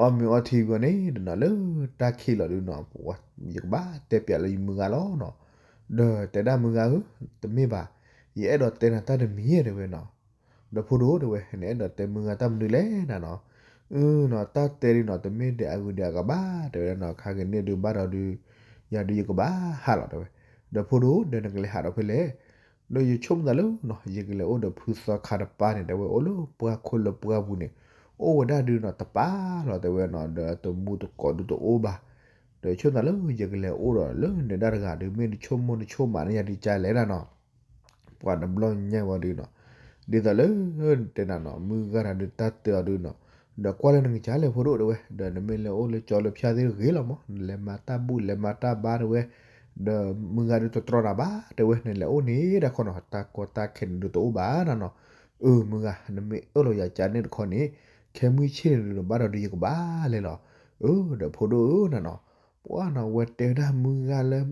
အီၣ်မ့ၤအီထံဝံၤန့ၣ် ဒီးနီၤလၢတၢ်ခံးလီၤဒုးနီၤ ပှၤ ယကဘၣ်တဲပျးလၢယမုၢ်ဂၤလီၤနီၤ, ဒီးတဲဒၣ်မုၢ်ဂၤဧၢ, တမ့ၢ်ဘၣ်, ယအဲၣ်ဒိးတဲနၤတၢ်တမံၤတဲဝဲနီၤ, ဒီးဖိဒိၣ်တဲဝဲ နအဲၣ်ဒိးတဲမုၢ်ဂၤတၢ်မနုၤလဲၣ်နၤနီၤ, အနီၤ တၢ်တဲဒုးနီၤ တမ့ၢ်ဒဲးအဂုၤဒဲးအဂၤဘၣ်တဲဝဲဒၣ်နီၤ ခါက့ၤန့ၣ်ဒုးဘၣ်ဒီးဒုး, ယၤဒုးယကဘၣ်ဟးလီၤတဲဝဲ, ဒီးဖိဒိၣ်ဒီးနကလဲၤဟးဒီးဖဲလဲၣ် ဒီးယဆိကမိၣ်သးလၢနီၤ ယကလဲၤအိၣ်ဒီးဖုသီခါတပၤန့ၣ် တဲဝဲအိၣ်လၢပှၢ်ခိၣ်လၢပှၢ်ပူၤန့ၣ်, အိၣ်ဝဲဒၣ်ဒုးနီၤတပၤလီၤတဲဝဲနီၤ ဒီးတမူတကိးဒုးတအိၣ်ဘၣ်, ဒီးဆိကမိၣ်သးလၢယကလဲၤအိၣ်ဒီးလၢနဒၣ်တဂၤဒုး မ့ၢ်နဆိကမိၣ်နဆိကမးန့ၣ်ယၤဒုးကလဲၣ်ဒၣ်နီၤ ပှၤတဘျီညါဝဲဒုးနီၤ, ဒ်သိးလၢ တဲနၤနီၤ မုၢ်ဂၤတၢ်ဒုးတၢ်တဲအီၤဒုးနီၤ, ဒီးကွၢ်လၢနကစၢ်လဲၣ်ဖိဒိၣ်တဲဝဲ ဒီးနမ့ၢ်လဲၤအိၣ်လၢကၠီလၢဖၠါသ့ၣ်တဂ့ၤလီၤမး နလဲၤမၤတၢ်ဘူၣ်လဲၤမၤတၢ်ဘါတဲဝဲ, ဒီးမုၢ်ဂၤဒုးတတြီနၤဘၣ်တဲဝဲ နလဲၤအိၣ်န့ၣ်တၢ်ခီနီၤ တၢ်ကီတၢ်ခဲန့ၣ်ဒုးတအိၣ်ဘၣ်နၤနီၤ, အၢ မုၢ်ဂၤ နမ့ၢ်အၢၣ်လီၤယၤကန့ၣ်တခီန့ၣ်, ခဲမုၢ်ဆ့ၣ်န့ၣ်ဒုး နဘၣ်ဒီးဒုးယကဘၣ်လဲၤလီၤ, အၢ ဒီးဖိဒိၣ်ဧၢနၤနီၤ, ပှၤနီၤ ဝဲတဲဝဲဒၣ်မုၢ်ဂၤလၢ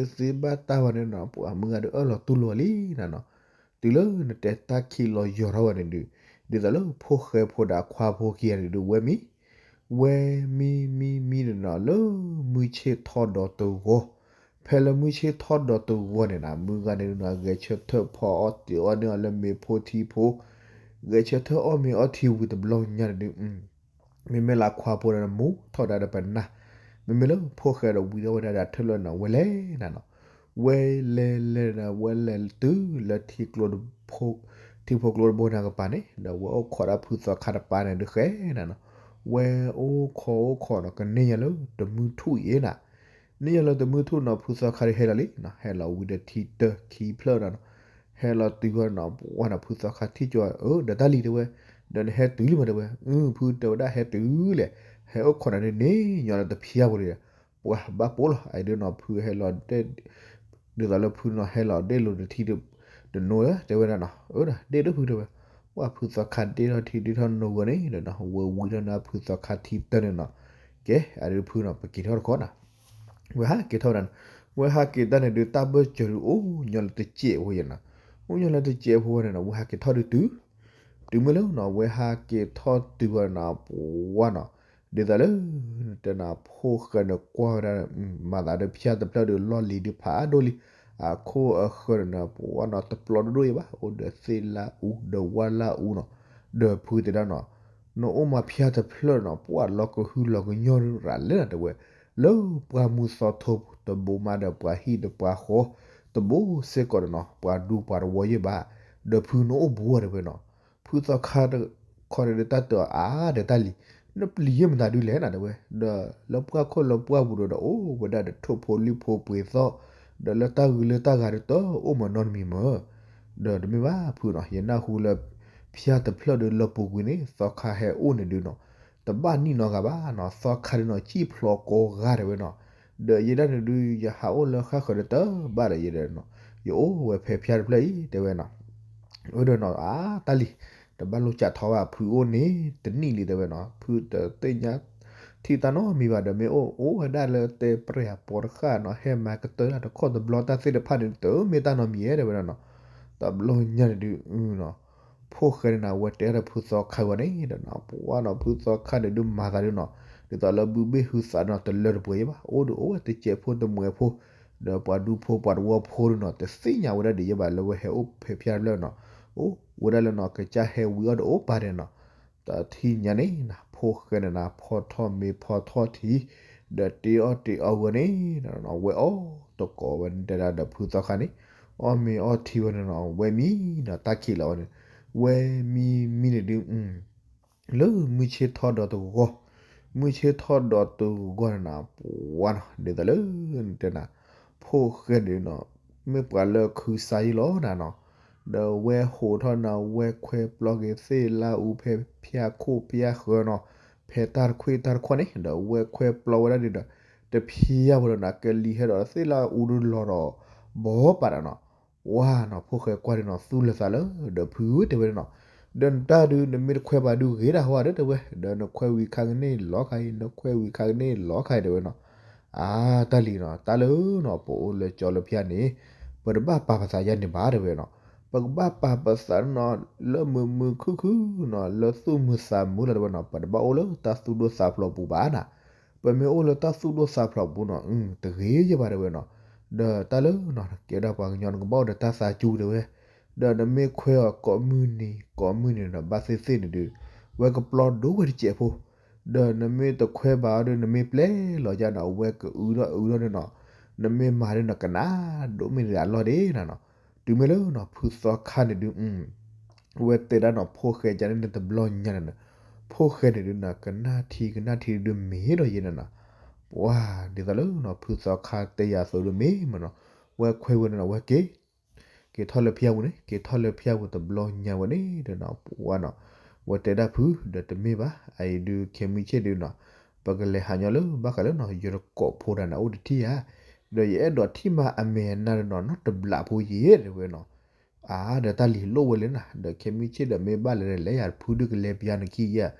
သ့သ့ဘၣ်တၢ်ဝဲန့ၣ်နီၤ ပှၤမုၢ်ဂၤဒုးအၢၣ်လီၤတူၢ်လိာ်လံနၤနီၤ, တုၤလၢနတဲတၢ်ခံးလီၤယီၤထီၣ်ဝဲန့ၣ်ဒုး, ဒ်သိးလၢဖိၣ်ဃဲဖိဒီးအခွါဖိခံဂၤန့ၣ်ဒုး ဝဲမံ ဝဲမံမံမံန့ၣ်နီၤ လၢမုၢ်ဆ့ၣ်ထီၣ်ဒီးတဂီၤ, ဖဲလၢမုၢ်ဆ့ၣ်ထီၣ်ဒီးတဂီၤန့ၣ်နီၤ မုၢ်ဂၤန့ၣ်နီၤ ဂဲၤဆၢထၢၣ်ဖီအီၣ်တ့ၢ်အီၣ်န့ၢ်အီၤလၢမ့ၤဖိထံဖိ, ဂဲၤဆၢထၢၣ်အီၣ်မ့ၤအီထံဝံၤတဘျီညါန့ၣ်ဒုး မ့မ့ၢ်လၢအခွါဖိဒီးမူထီၣ်ဒၣ်ဒီးပနၢ်, မ့မ့ၢ်လၢဖိၣ်ဃဲဒီးဝံၤထီၣ်ဝဲဒၣ်ဒီးထၢၣ်လၢနီၤ ဝဲလဲၤနၤနီၤ, ဝဲလဲၤလဲၤနၤ ဝဲလဲၤတုၤလၢထံကျိ ထံဖိကျိတဘိန့ၣ်ကပၤန့ၣ် ဒီးဝဲအိၣ်ခိးဒၣ်ဖုသီခါတပၤန့ၣ်ဒုးဃဲနၤနီၤ, ဝဲအိၣ်ခိးအိၣ်ခိးနီၤ ကန့ၢ်ညါလၢတမုၢ်ထူၣ်အံၤနၤ, န့ၢ်ညါလၢတမုၢ်ထူၣ်နီၤ ဖုသီခါဒုးဟဲလီၤလံ, ဟဲလီၤဝံၤဒီးထံတၢၢ်ခံဖျၢၣ်ဒီးနီၤ, ဟဲလီၤတုၤဝဲနီၤ ပှၤနီၤ ဖုသီခါထံၣ်ကၠီ အၢ ဒီးတၢ်လံၤတဲဝဲ, ဒီးနဟဲတုၤလံမးတဲဝဲ, အု ဖုတဲဝဲဒၣ်ဟဲတုၤလဲၣ်, ဟဲအိၣ်ခိးနၤန့ၣ်န့ၣ် ညီလၢတဖျါဖိလံ, ပှၤဘၣ်ပိာ်လီၤ အဒုးနီၤ ဖုဟဲလီၤဒဲၣ် ဒ်သိးလၢဖုနီၤ ဟဲလီၤဒဲၣ်လိာ်တထံတနိၤလၢ တဲဝဲဒၣ်နီၤ, အၢ ဒၣ်ဒဲၣ်ဒိၣ်ဖုတဲဝဲ, ပှၤဖုသီခါဒဲၣ်ထီၣ်ထံဒဲၣ်ထီၣ်နိၤဝဲန့ၣ်ဒီးနီၤ ဝဲဝံၤထီၣ်န့ၣ်ဖုသီခါထံတၢၢ်န့ၣ်နီၤ, ကဲ အဒုးဖုနီၤ ပက့ၤထီၣ်တခီနီၤ, ဝဲဟးက့ၤထီၣ်ဝဲဒၣ်, ဝဲဟးက့ၤတၢ်န့ၣ်ဒုး တၢ်ဘၢၣ်စၢၤဒုးအိၣ်ညီလၢတစဲးဖိယဲနီၤ, အိၣ်ညီလၢတစဲးဖိဝဲန့ၣ်နီၤ ဝဲဟးက့ၤထီၣ်ဒုးတုၤ တုၤမ့ၢ်လၢနီၤ ဝဲဟးက့ၤထီၣ်တုၤဝဲနီၤ ပှၤနီၤ, ဒ်သိးလၢ တဲနၤ ဖိၣ်ဃဲန့ၣ်ကွၢ်ဝဲဒၣ် မၤသးဒုးဖၠါတဖျၢၣ်ဒုးလီၢ်လံၤဒုးဖးဒိၣ်လံ, အခိၣ်အဃၢၤန့ၣ် ပှၤနီၤတပျီဒိၣ်ဒိၣ်ယဲဘၣ်, အိၣ်ဒီးသ့ၣ်လၣ်အူဒီးဝၣ်လၣ်အူနီၤ. ဒီးဖုတဲဒၣ်နီၤ, နအိၣ်မးဖၠါတဖျၢၣ်နီၤ ပှၤလီၤကဟုလီၤကညီရၤလဲၣ်နီၤ တဲဝဲ, လၢပှၢ်မုၢ်သီထိတဘိမးဒီးပှၤဟံၣ်ဒီးပှၤဃီတဘိစ့ၢ်ကီးဒီးနီၤ ပှၤဒူပှၤတဝီယဲဘၣ်, ဒီးဖုနအိၣ်ဘူးတဲဝဲနီၤ. ဖုသီခါတခီန့ၣ်ဒီးတၢ်တအီၤအါဒီးတၢ်လံၤ, နပျံၤယဲၢ်မတၤဒုလဲၣ်နီၤ တဲဝဲ, ဒီးလၢပှၢ်ခိၣ်လၢပှၢ်ပူၤဒီး ဒီးအိၣ်ဝဲဒၣ်ဒီးထိၣ်ဖိလံၣ်ဖိပှ့ၤသီၣ်, ဒီးလၢတၢ်ဂုၤလၢတၢ်ဂၤဒီးတအိၣ်မးနီတမံၤမၢ် ဒီးတမ့ၢ်ဘၣ်ဖုနီၤ, ယနၢ်ဟူလၢ ဖၠါတဖျၢၣ်ဒီးလီၢ်ပူၤကွံာ်န့ၣ် သီခါဟဲအိၣ်န့ၣ်ဒုးနီၤ, တဘၣ်နံၣ်နီတဂၤဘၣ်နီၤ, သီခါဒုးနီၤ စံၣ်ဖျိးကိးဂၤတဲဝဲနီၤ. ဒီးယဲဒၣ်န့ၣ်ဒုး ယဟးအိၣ်လၢဃၣ်ဃၢၤဒီးတဘၣ်ဒီးယဲဒၣ်နီၤ, ယအိၣ်ဝဲဖဲဖၠါတဖျၢၣ်အံၤတဲဝဲနီၤ. အၢဒီးနီၤ အါတၢ်လံၤ, တဘၣ်လိၣ်ကးထီဘၣ် ဖုအိၣ်န့ၣ်တနံၣ်လံတဲဝဲနီၤ, ဖုတသ့ၣ်ညါ ထံၣ်တၢ်နီတမံၤဘၣ်ဒီး မ့ၢ်အိၣ်အိၣ်ဝဲဒၣ်လၢတဲပြဲၢ်အပိာ်တဃၣ်နီၤ, ဟဲမၤကတၢၢ်တၢ်တခီၣ်တဘျီတၢ်သ့ၣ်တဖၣ်န့ၣ် တမ့ၢ်တၢ်နီတမံၤဧါတဲဝဲဒၣ်နီၤ. တဘျီညါန့ၣ်ဒုးနီၤ ဖိၣ်ဃဲန့ၣ်နီၤ အဝဲတဲဒီးဖုသီခါဝဲန့ၣ်ဒီးနီၤ ပှၤနီၤ ဖုသီခါန့ၣ်ဒုးမၤသးဒုးနီၤ, ဒ်သိးလၢဘုဘ့ၣ်ဟုသးနီၤ တလၢတပှဲၤယဲဘၣ်, အိၣ်ဒီးအိၣ်ဝဲတစဲးဖိတမှဲးဖိ ဒီးပှၤဒူဖိပှၤတဝီဖိဒုးနီၤ တသ့ၣ်ညါဝဲဒၣ်ဒ်ယဲဘၣ် လၢဝဲဟဲအိၣ်ဖဲဖၠါတဖျၢၣ်နီၤ, အိၣ်ဝဲဒၣ်လၢနီၤ ကစၢ်ဟဲဝံၤအီၣ်ဒီးအိၣ်ပာ်ဒဲးနီၤ. တထံၣ်ညါန့ၣ်နီၤ ဖိၣ်ဃဲန့ၣ်နီၤ ဖီထီၣ်မ့ၤဖီထီၣ်ထံ ဒီးတ့အီၣ်တ့အီဝဲန့ၣ်နီၤ ဝဲအီၣ်တကိးဝဲဒၣ်ဒီးဖုသီခါန့ၣ် အီၣ်မ့ၤအီထံဝဲန့ၣ်နီၤ ဝဲမံနီၤ တၢ်ခံးလီၤဝဲန့ၣ် ဝဲမံမံန့ၣ်ဒုး လၢမုၢ်ဆ့ၣ်ထီၣ်ဒီးတဂီၤ, မုၢ်ဆ့ၣ်ထီၣ်ဒီးတဂီၤန့ၣ်နီၤ ပှၤနီၤ ဒ်သိးလၢနတဲနၤ ဖိၣ်ဃဲန့ၣ်နီၤ မ့ၢ်ပှၤလၢခုစါယံလီၤနၤနီၤ, ဒီးဝဲဟိးထီၣ်နၤ ဝဲခွဲပျီက့ၤသ့ၣ်လၣ်အူဖဲဖၠါခိၣ်ဖၠါဃၢၤနီၤ, ဖဲတၢ်တခွံတၢ်တခွံန့ၣ် ဒီးဝဲခွဲပျီဝဲဒၣ်ဒုးဒီး တဖျါဝဲဒီးနၤ ကလံၤဟဲဒီးသ့ၣ်လၣ်အူဒုးလီၤဒီး ဘီပာ်တၢ်နီၤ ဝါနီၤ ဖိၣ်ဃဲကွၢ်ဒုးနီၤ သူၣ်လၢသးလၢ ဒီးဖုတဲဝဲဒၣ်နီၤ, ဒီးနတၢ်ဒုး နမ့ၢ်တခွဲဘၣ်ဒုးဂ့ၤတၢ်ဟီဒီးတဲဝဲ, ဒီးနခွဲဝံၤခါကန့ၣ်လီၤခါအံၤ နခွဲဝံၤခါကန့ၣ်လီၤခါအံၤတဲဝဲနီၤ. အါ တၢ်လံၤနီၤ တၢ်လၢနီၤ ပအိၣ်လၢကၠီလၢဖၠါန့ၣ် ပတဘၣ်ပာ်ပသးယါန့ၣ်ဘၣ်တဲဝဲနီၤ, ပကဘၣ်ပာ်ပသးနီၤ လၢမုာ်မုာ်ခုၣ်ခုၣ်နီၤ လၢသူၣ်မုာ်သးမုာ်လီၤတဲဝဲနီၤ, ပတဘၣ်အိၣ်လၢတၢ်သူၣ်ဒိၣ်သးဖျိးပူၤဘၣ်နၤ ပမ့ၢ်အိၣ်လၢတၢ်သူၣ်ဒိၣ်သးဖျိးပူၤနီၤ တဂ့ၤယဲၢ်ဘၣ်တဲဝဲနီၤ, ဒီးတၢ်လၢနီၤ ကဲဒၣ်ပှၤကညီနကဘၣ်အိၣ်ဒီးတၢ်သးစူၤတဲဝဲ, ဒီးနမ့ၢ်ခွဲအီၤကိးမုၢ်နံၤ ကိးမုၢ်နံၤဒီးဘၣ်သ့ၣ်သ့ၣ်န့ၣ်ဒုး ဝဲကပျီဒိၣ်ဝဲတစဲးဖိ, ဒီးနမ့ၢ်တခွဲဘၣ်အီၤဒီး နမ့ၢ်ပျဲလီၤယါနီၤ အဝဲကအုထီၣ်အုထီၣ်န့ၣ်နီၤ, နမ့ၢ်မၤဒ်နီၤ ကနၣ်ဒိၣ်မ့ၢ်ဒ်အလီၢ်ဒ့နၤနီၤ, တုၤမ့ၢ်လၢနီၤ ဖုသီခါန့ၣ်ဒုး ဝဲတဲဒၣ်နီၤ ဖိၣ်ဃဲကန့ၣ်န့ၣ်တဘျီညါန့ၣ်နီၤ, ဖိၣ်ဃဲန့ၣ်ဒုးနီၤ ကနၣ်ထံကနၣ်ထံဒုးမ့ၢ်ဒီးယဲန့ၣ်နီၤ, ပှၤဒ်သိးလၢနီၤ ဖုသီခါတဲယၤအသိးဒုးမ့ၢ်မးနီၤ, ဝဲခွဲဝဲန့ၣ်နီၤ ဝဲက့ၤ က့ၤထီၣ်လၢဖၠါပူၤန့ၣ် က့ၤထီၣ်လၢဖၠါပူၤတဘျီညါဝဲန့ၣ်ဒီးနီၤ ပှၤနီၤ ဝဲတဲဒၣ်ဖု ဒီးတမ့ၢ်ဘၣ် အအံၤဒုးခဲမုၢ်ဆ့ၣ်ဒုးနီၤ ပကလဲၤဟးညီလၢဘၣ်ဃးလၢနီၤ ယတကိးဖိဒၣ်န့ၣ်အိၣ်တထံၣ်ဧါ, ဒီးယအဲၣ်ဒိးထံၣ်မးအမဲာ်နၤဒီးနီၤ နီတဘျီဖိယဲၢ်တဲဝဲနီၤ, အါ ဒီးတၢ်လံၤလိၣ်ဝဲလဲၣ်နၤ ဒီးခဲမုၢ်ဆ့ၣ်ဒီးမ့ၢ်ဘၣ်လဲၤဒီးလဲၤယၤဖုဒုးကလဲၤပျါနခံယဲၢ်,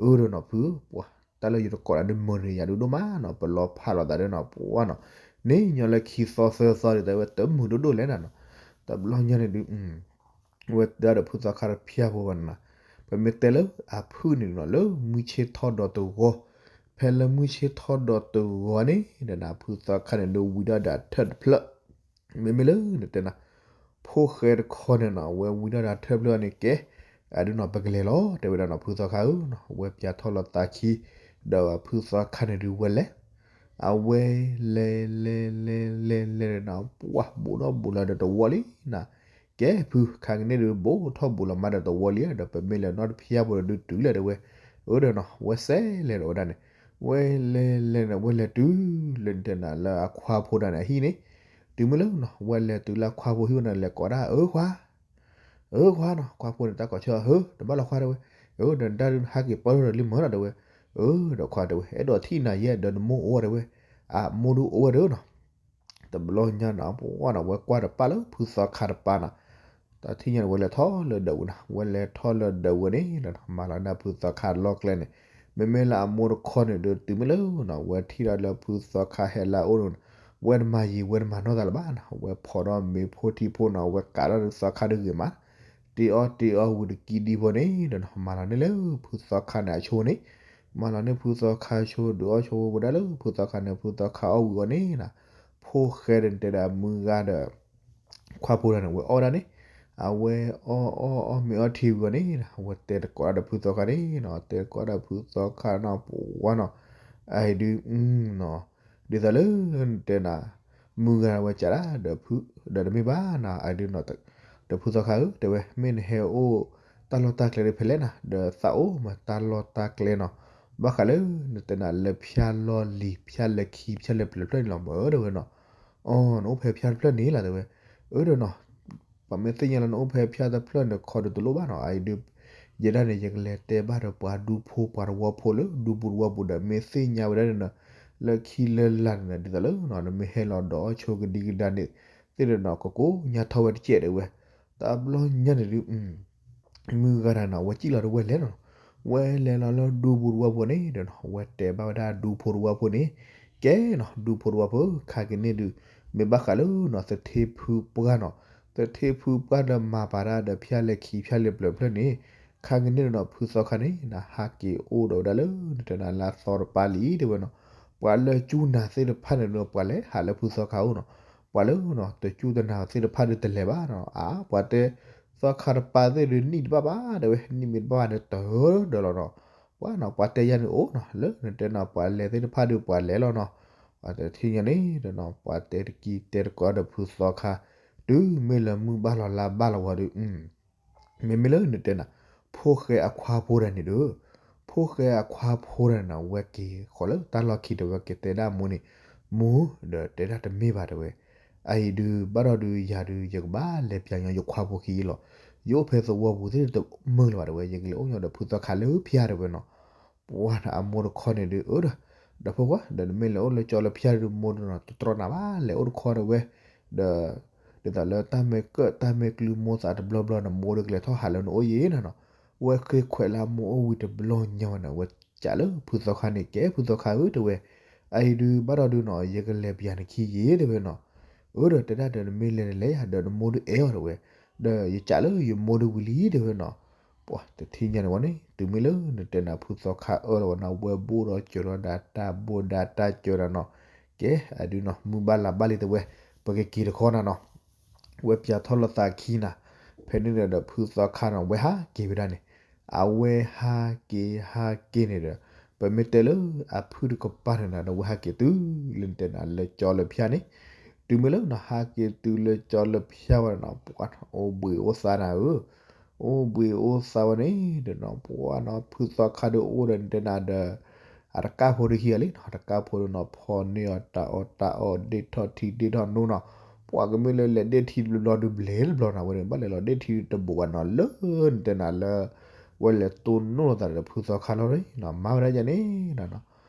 အၢဒီးနီၤဖု ပှၤ တၢ်လၢယတကိးဒၣ်ဒုးမုာ်န့ၣ်ယၤဒုးဒိၣ်မးနီၤ ပလီၤဖးလိာ်သးဒီးနီၤ ပှၤနီၤ န့ၣ်ညီလၢခံသီသၢသီဒုး တဲဝဲတမုာ်ဒိၣ်ဒိၣ်လဲၣ်နၤနီၤ, တဘျီညါန့ၣ်ဒုး ဝဲတဲဒီးဖုသီခါတဖၠါဖိဘၣ်နၤ, ပမ့ၢ်တဲလၢအဖုၣ်န့ၣ်နီၤ လၢမုၢ်ဆ့ၣ်ထီၣ်ဒီးတဂီၤ, ဖဲလၢမုၢ်ဆ့ၣ်ထီၣ်ဒီးတဂီၤန့ၣ်ဒီးနၤ ဖုသီခါန့ၣ်ဒုးဝံၤဒီးဒီးထၢၣ်တဖျၢၣ်, မ့မ့ၢ်လၢနတဲနၤ ဖိၣ်ဃဲတခီန့ၣ်နီၤ အဝဲဝံၤဒီးဒီးထၢၣ်တဖျၢၣ်န့ၣ်ကဲ, အဒုးနီၤ ပကလဲၤလီၤ တဲဝဲဒၣ်နီၤ ဖုသီခါဧၢနီၤ ဝဲပျါထီၣ်လီၤသးခံ, ဒီးဖုသီခါန့ၣ်ဒုးဝဲလဲၤ အဝဲလဲၤလဲၤလဲၤလဲၤလဲၤနီၤ ပှၤဘူးထီၣ်ဘူးလီၤဒီးတဝီလံနၤ, ကဲဖု ခါကန့ၣ်ဒုးဘူးထီၣ်ဘူးလီၤမးဒီးတဝီလံ ဒီးပမ့ၢ်လဲၤနီတဖၠါဖိဒီးဒုးတုၤလဲၣ်တဲဝဲ, အၢဒီးနီၤ ဝဲစဲးလဲၤဒီးဝဲဒၣ်န့ၣ်, ဝဲလဲၤလဲၤန့ၣ် ဝဲလဲၤတုၤလၢနတဲနၤလၢအခွါဖိဒၣ်န့ၣ်အဟံၣ်န့ၣ်, တုၤမ့ၢ်လၢနီၤ ဝဲလဲၤတုၤလၢအခွါဖိဟံၣ်ဝဲန့ၣ် လဲၤကိးဒၣ် အၢခွါ အၢခွါနီၤ ခွါဖိန့ၣ် တၢ်ကိးဆၢ အၢ တဘၣ်လီၤခွါတဲဝဲ, အၢ ဒီးနတၢ်ဒုးဟးက့ၤပီၢ်ထီၣ်ဒီးလံမၢ်နီၤတဲဝဲ, အၢ ဒီးခွါတဲဝဲ အဲၣ်ဒိးထံၣ်နၤယဲၢ်ဒီးနမိၢ်အိၣ်ဝဲတဲဝဲ, အမိၢ်ဒုးအိၣ်ဝဲဒီးနီၤ, တဘျီညါနီၤ ပှၤနီၤ ဝဲကွၢ်တပၢ်လၢဖုသီခါတပၢ်နီၤ, တထံၣ်ညါန့ၣ် ဝဲလဲၤထီၣ်လၢဒၢးဝဲနီၤ ဝဲလဲၤထီၣ်လၢဒၢးဝဲန့ၣ်ဒီး မၤလီၤန့ၢ်ဖုသီခါလီၢ်ကျဲန့ၣ်, မ့မ့ၢ်လၢအမိၢ်တခီန့ၣ်ဒီး တုၤမ့ၢ်လၢနီၤ ဝဲထံၣ်ဒီးလၢဖုသီခါဟဲလၢအအိၣ်ဒီး ဝဲတမၤယံာ်ဝဲတမၤနီၢ်သးလၢၤဘၣ်နီၤ ဝဲဖိးဒီးမ့ၤဖိထံဖိနီၤ ဝဲကးထီၣ်ဒီးသီခါဒုးဂ့ၤမး, တ့အီၣ်တ့အီဝံၤတကံဒံဖိန့ၣ်ဒီးနီၤ မၤလီၤန့ၢ်လၢဖုသီခါန့ၣ်အဆိန့ၣ်, မၤလီၤန့ၢ်ဖုသီခါဆိ ဒုးအီၣ်ဆိဝဲဒၣ်လၢဖုသီခါန့ၣ် ဖုသီခါအီၣ်ဝံၤအီၤန့ၣ်နီၤ, ဖိၣ်ဃဲဒီးတဲဒီးမုၢ်ဂၤဒီး ခွါဖိတဂၤန့ၣ် ဝဲအီၣ်ဝဲဒၣ်န့ၣ်, အဝဲအီၣ်အီၣ်အီၣ်မ့ၤအီထံဝံၤအီၤန့ၣ် အဝဲတဲတကိးဒီးဖုသီခါန့ၣ်နီၤ, တဲတကိးဒီးဖုသီခါနီၤ ပှၤနီၤ, အအံၤဒုး နီၤ, ဒ်သိးလၢနတဲနၤ မုၢ်ဂၤဝဲကးဒၣ် ဒီးတမ့ၢ်ဘၣ်နီၤ, အဒုးနီၤ, ဒီးဖုသီခါဧၢ တဲဝဲ မ့ၢ်နဟဲအိၣ်တၢ်လီၢ်တၢ်ကျဲဒ်ဖဲလဲၣ်နၤ, ဒီးသးအိၣ်မၤတၢ်လီၢ်တၢ်ကျဲနီၤ, ဘၣ်ဃးလၢနတဲနၤလၢဖၠၣ်လီၢ်လံၤ ဖၠၣ်လၢခံ ဖၠၣ်လၢပျၢၤဖျၢၣ်န့ၣ်လီၤ မၢတဲဝဲနီၤ, အိ နအိၣ်ဖဲဖၠၣ်တဖျၢၣ်န့ၣ်လီၤ တဲဝဲ, အၢ ဒီးနီၤ ပှၤမ့ၢ်သ့ၣ်ညါလၢနအိၣ်ဖဲဖၠၣ်တဖျၢၣ်န့ၣ် ခီဒုးတလိၣ်ဘၣ်နီၤ, အအံၤဒုး ယဲဒၣ်န့ၣ် ယကလဲၤတဲဘၣ်ဒီးပှၤဒူဖိပှၤသဝီဖိလၢဒူပူၤသဝီပူၤဒီး မ့ၢ်သ့ၣ်ညါဝဲဒၣ်န့ၣ်နီၤ, လၢခံလၢလာ်န့ၣ် ဒ်သိးလၢနီၤ နမ့ၢ်ဟဲလီၤဒီးအီၣ်ဆိကဒံကဒါန့ၣ် သ့ၣ်ဒီးနီၤ ကကိညါထီၣ်ဝဲတကဲးတဲဝဲ, တဘျီညါန့ၣ်ဒုး မုၢ်ဂၤတဂၤနီၤ ဝဲစံၣ်လီၤတဝဲလဲၤလီၤနီၤ, ဝဲလဲၤလီၤလၢဒူပူၤသဝီဖိန့ၣ်ဒီးနီၤ ဝဲတဲဘၣ်ဝဲဒၣ်ဒူဖိသဝီဖိန့ၣ်, ကဲနီၤ ဒူဖိသဝီဖိ ခါက့ၤန့ၣ်ဒုး မ့ၢ်ဘၣ်ဃးလၢနီၤ သထ့ဖုပှၢ်နီၤ, သထ့ဖုပှၢ်ဒီးမၤပာ်တၢ်ဒီးဖၠၣ်လၢခံဖၠၣ်လၢပျၢၤဖျၢၣ်န့ၣ်, ခါက့ၤန့ၣ်ဒီးနီၤ ဖုသီခါန့ၣ် နဟးက့ၤအိၣ်ဒီးဝဲဒၣ်လၢနတဲနၤလၢအသီတပၤလံတဲဝဲနီၤ, ပှၤလၢစူၢ်နၤသ့ၣ်တဖၣ်န့ၣ်ဒီး ပှၤလဲၤဟးလၢဖုသီခါအိၣ်နီၤ, ပှၤလၢနီၤ တစူၢ်တနာ်သ့ၣ်တဖၣ်ဒုးတလဲၤဘၣ်နီၤ, အါ ပှၤတဲ သီခါတပၤသ့ၣ်ဒုးနံၣ်တဘၣ်ဘၣ်တဲဝဲ, နံၣ်မ့ၢ်တဘၣ်ဘၣ်ဒီးတၢ်ဒီးလီၤနီၤ, ပှၤနီၤ ပှၤတဲယၤန့ၣ်အိၣ်နီၤ လၢနတဲနီၤ ပှၤလဲၤသ့ၣ်တဖၣ်ဒုးပှၤလဲၤလီၤနီၤ, ပှၤတထံၣ်ညါန့ၣ်ဒီးနီၤ ပှၤတဲတကံတဲတကိးဒီးဖုသီခါ, တုၤမ့ၢ်လၢမုၢ်ဘၣ်လီၤလါဘၣ်လီၤဝံၤဒီး မ့မ့ၢ်လၢနတဲနၤ ဖိၣ်ဃဲအခွါဖိတဂၤန့ၣ်ဒီး, ဖိၣ်ဃဲအခွါဖိတဂၤန့ၣ်နီၤ ဝဲက့ၤဃီၤလၢတၢ်လီၢ်ခံဒီး ဝဲက့ၤတဲဒၣ်မိၢ်န့ၣ်, မိၢ် ဒီးတဲဒၣ်တမ့ၢ်ဘၣ်တဲဝဲ, အအံၤဒုး ဘၣ်ဒီးဒုးယၤဒုး ယကဘၣ်လဲၤပျးညီယခွါဖိခံလီၤ, ယအိၣ်ဖဲသဝီပူၤသ့ၣ်တမုာ်လၢၤဘၣ်တဲဝဲ, ယကလဲၤအိၣ်ညီဒီးဖုသီခါလၢဖၠၣ်တဲဝဲနီၤ, ပှၤနီၤ အမိၢ်တခီန့ၣ်ဒုး အၢ ဒီး ဒီးဖိခွါ ဒီးနမ့ၢ်လဲၤအိၣ်လၢကၠီလၢဖၠၣ်ဒုး မိၢ်ဒုးနီၤ တတြီနၤဘၣ် လဲၤအိၣ်တခီတဲဝဲ, ဒီး ဒ်သိးလၢတၢ်မ့ၢ်ကၢၣ်တၢ်မ့ၢ်ကျုမိၢ်သးတဘျီဘျီန့ၣ် မိၢ်ဒုးကလဲၤထီၣ်ဟးလၢနအိၣ်ယံၤနီၤနီၤ, ဝဲဃ့ခွဲးလၢမိၢ်အိၣ်ဝံၤတဘျီညါဝဲန့ၣ် ဝဲကးလၢဖုသီခါန့ၣ် ကဲဖုသီခါဧၢတဲဝဲ, အအံၤဒုး ဘၣ်ဒီးဒုးနီၤ ယကလဲၤပျးနခံယံၤတဲဝဲနီၤ, အၢ ဒီးတဲဒၣ်ဒီးနမ့ၢ်လဲၤန့ၣ်လဲၤယၤ ဒီးနမိၢ်ဒုးအဲၣ်အီၤတဲဝဲ, ဒီးယကးလၢယမိၢ်ဒုးဝံၤလံတဲဝဲနီၤ, ပှၤတထံၣ်ညါန့ၣ်ဝဲန့ၣ် တုၤမ့ၢ်လၢနတဲနၤဖုသီခါအၢၣ်လီၤဝဲနီၤ ဝဲဘိၣ်ဒီးစၢၤဒီးဒၣ်တၢ်ဘိၣ်ဒၣ်တၢ်စၢၤဒီးနီၤ, ကဲ အဒုးနီၤ မုၢ်ဘၣ်လါဘၣ်လံတဲဝဲ, ပကက့ၤတခီနၤနီၤ, ဝဲပျးထီၣ်လိာ်သးခံနၤ, ဖဲန့ၣ်ဒီးဖုသီခါနီၤ ဝဲဟးက့ၤဝဲဒၣ်န့ၣ်, အဝဲဟးက့ၤဟးက့ၤန့ၣ်ဒီး ပမ့ၢ်တဲလၢအဖုၣ်တကပၤန့ၣ်နီၤ ဒီးဝဲဟးက့ၤတုၤလၢနတဲနၤလၢကၠီလၢဖၠၣ်န့ၣ်, တုၤမ့ၢ်လၢနီၤ ဟးက့ၤတုၤလၢကၠီလၢဖၠၣ်ဝဲန့ၣ်နီၤ ပှၤအိၣ်ဘှံးအိၣ်သါနၤဧၢ, အိၣ်ဘှံးအိၣ်သါဝဲန့ၣ်ဒီးနီၤ ပှၤနီၤ ဖုသီခါဒီးအိၣ်ဒီးနတဲနၤဒီး အတကၢ်ဖိတခံဂၤလံနီၤ တကၢ်ဖိဒီးနီၤ ဖီၣ်န့ၢ်အီၤတၢ်အီၣ်တၢ်အီ ဒ့ၣ်ထီၣ်ထံဒ့ၣ်ထီၣ်နိနီၤ, ပှၤကမ့ၢ်လၢလဲၤဒ့ၣ်ထံတဘျီဘျီဒုးဘျဲးတဘျီနၤဝဲန့ၣ် ဘၣ်လဲၤလီၤဒ့ၣ်ထံတဘိးဘၣ်နီၤ လၢနတဲနၤလၢ ဝဲလဲၤတိၢ်နီၣ်လိာ်သးဒီးဖုသီခါလီၤနီၤ မၤဝဲဒၣ်ယၤန့ၣ်နီၤ,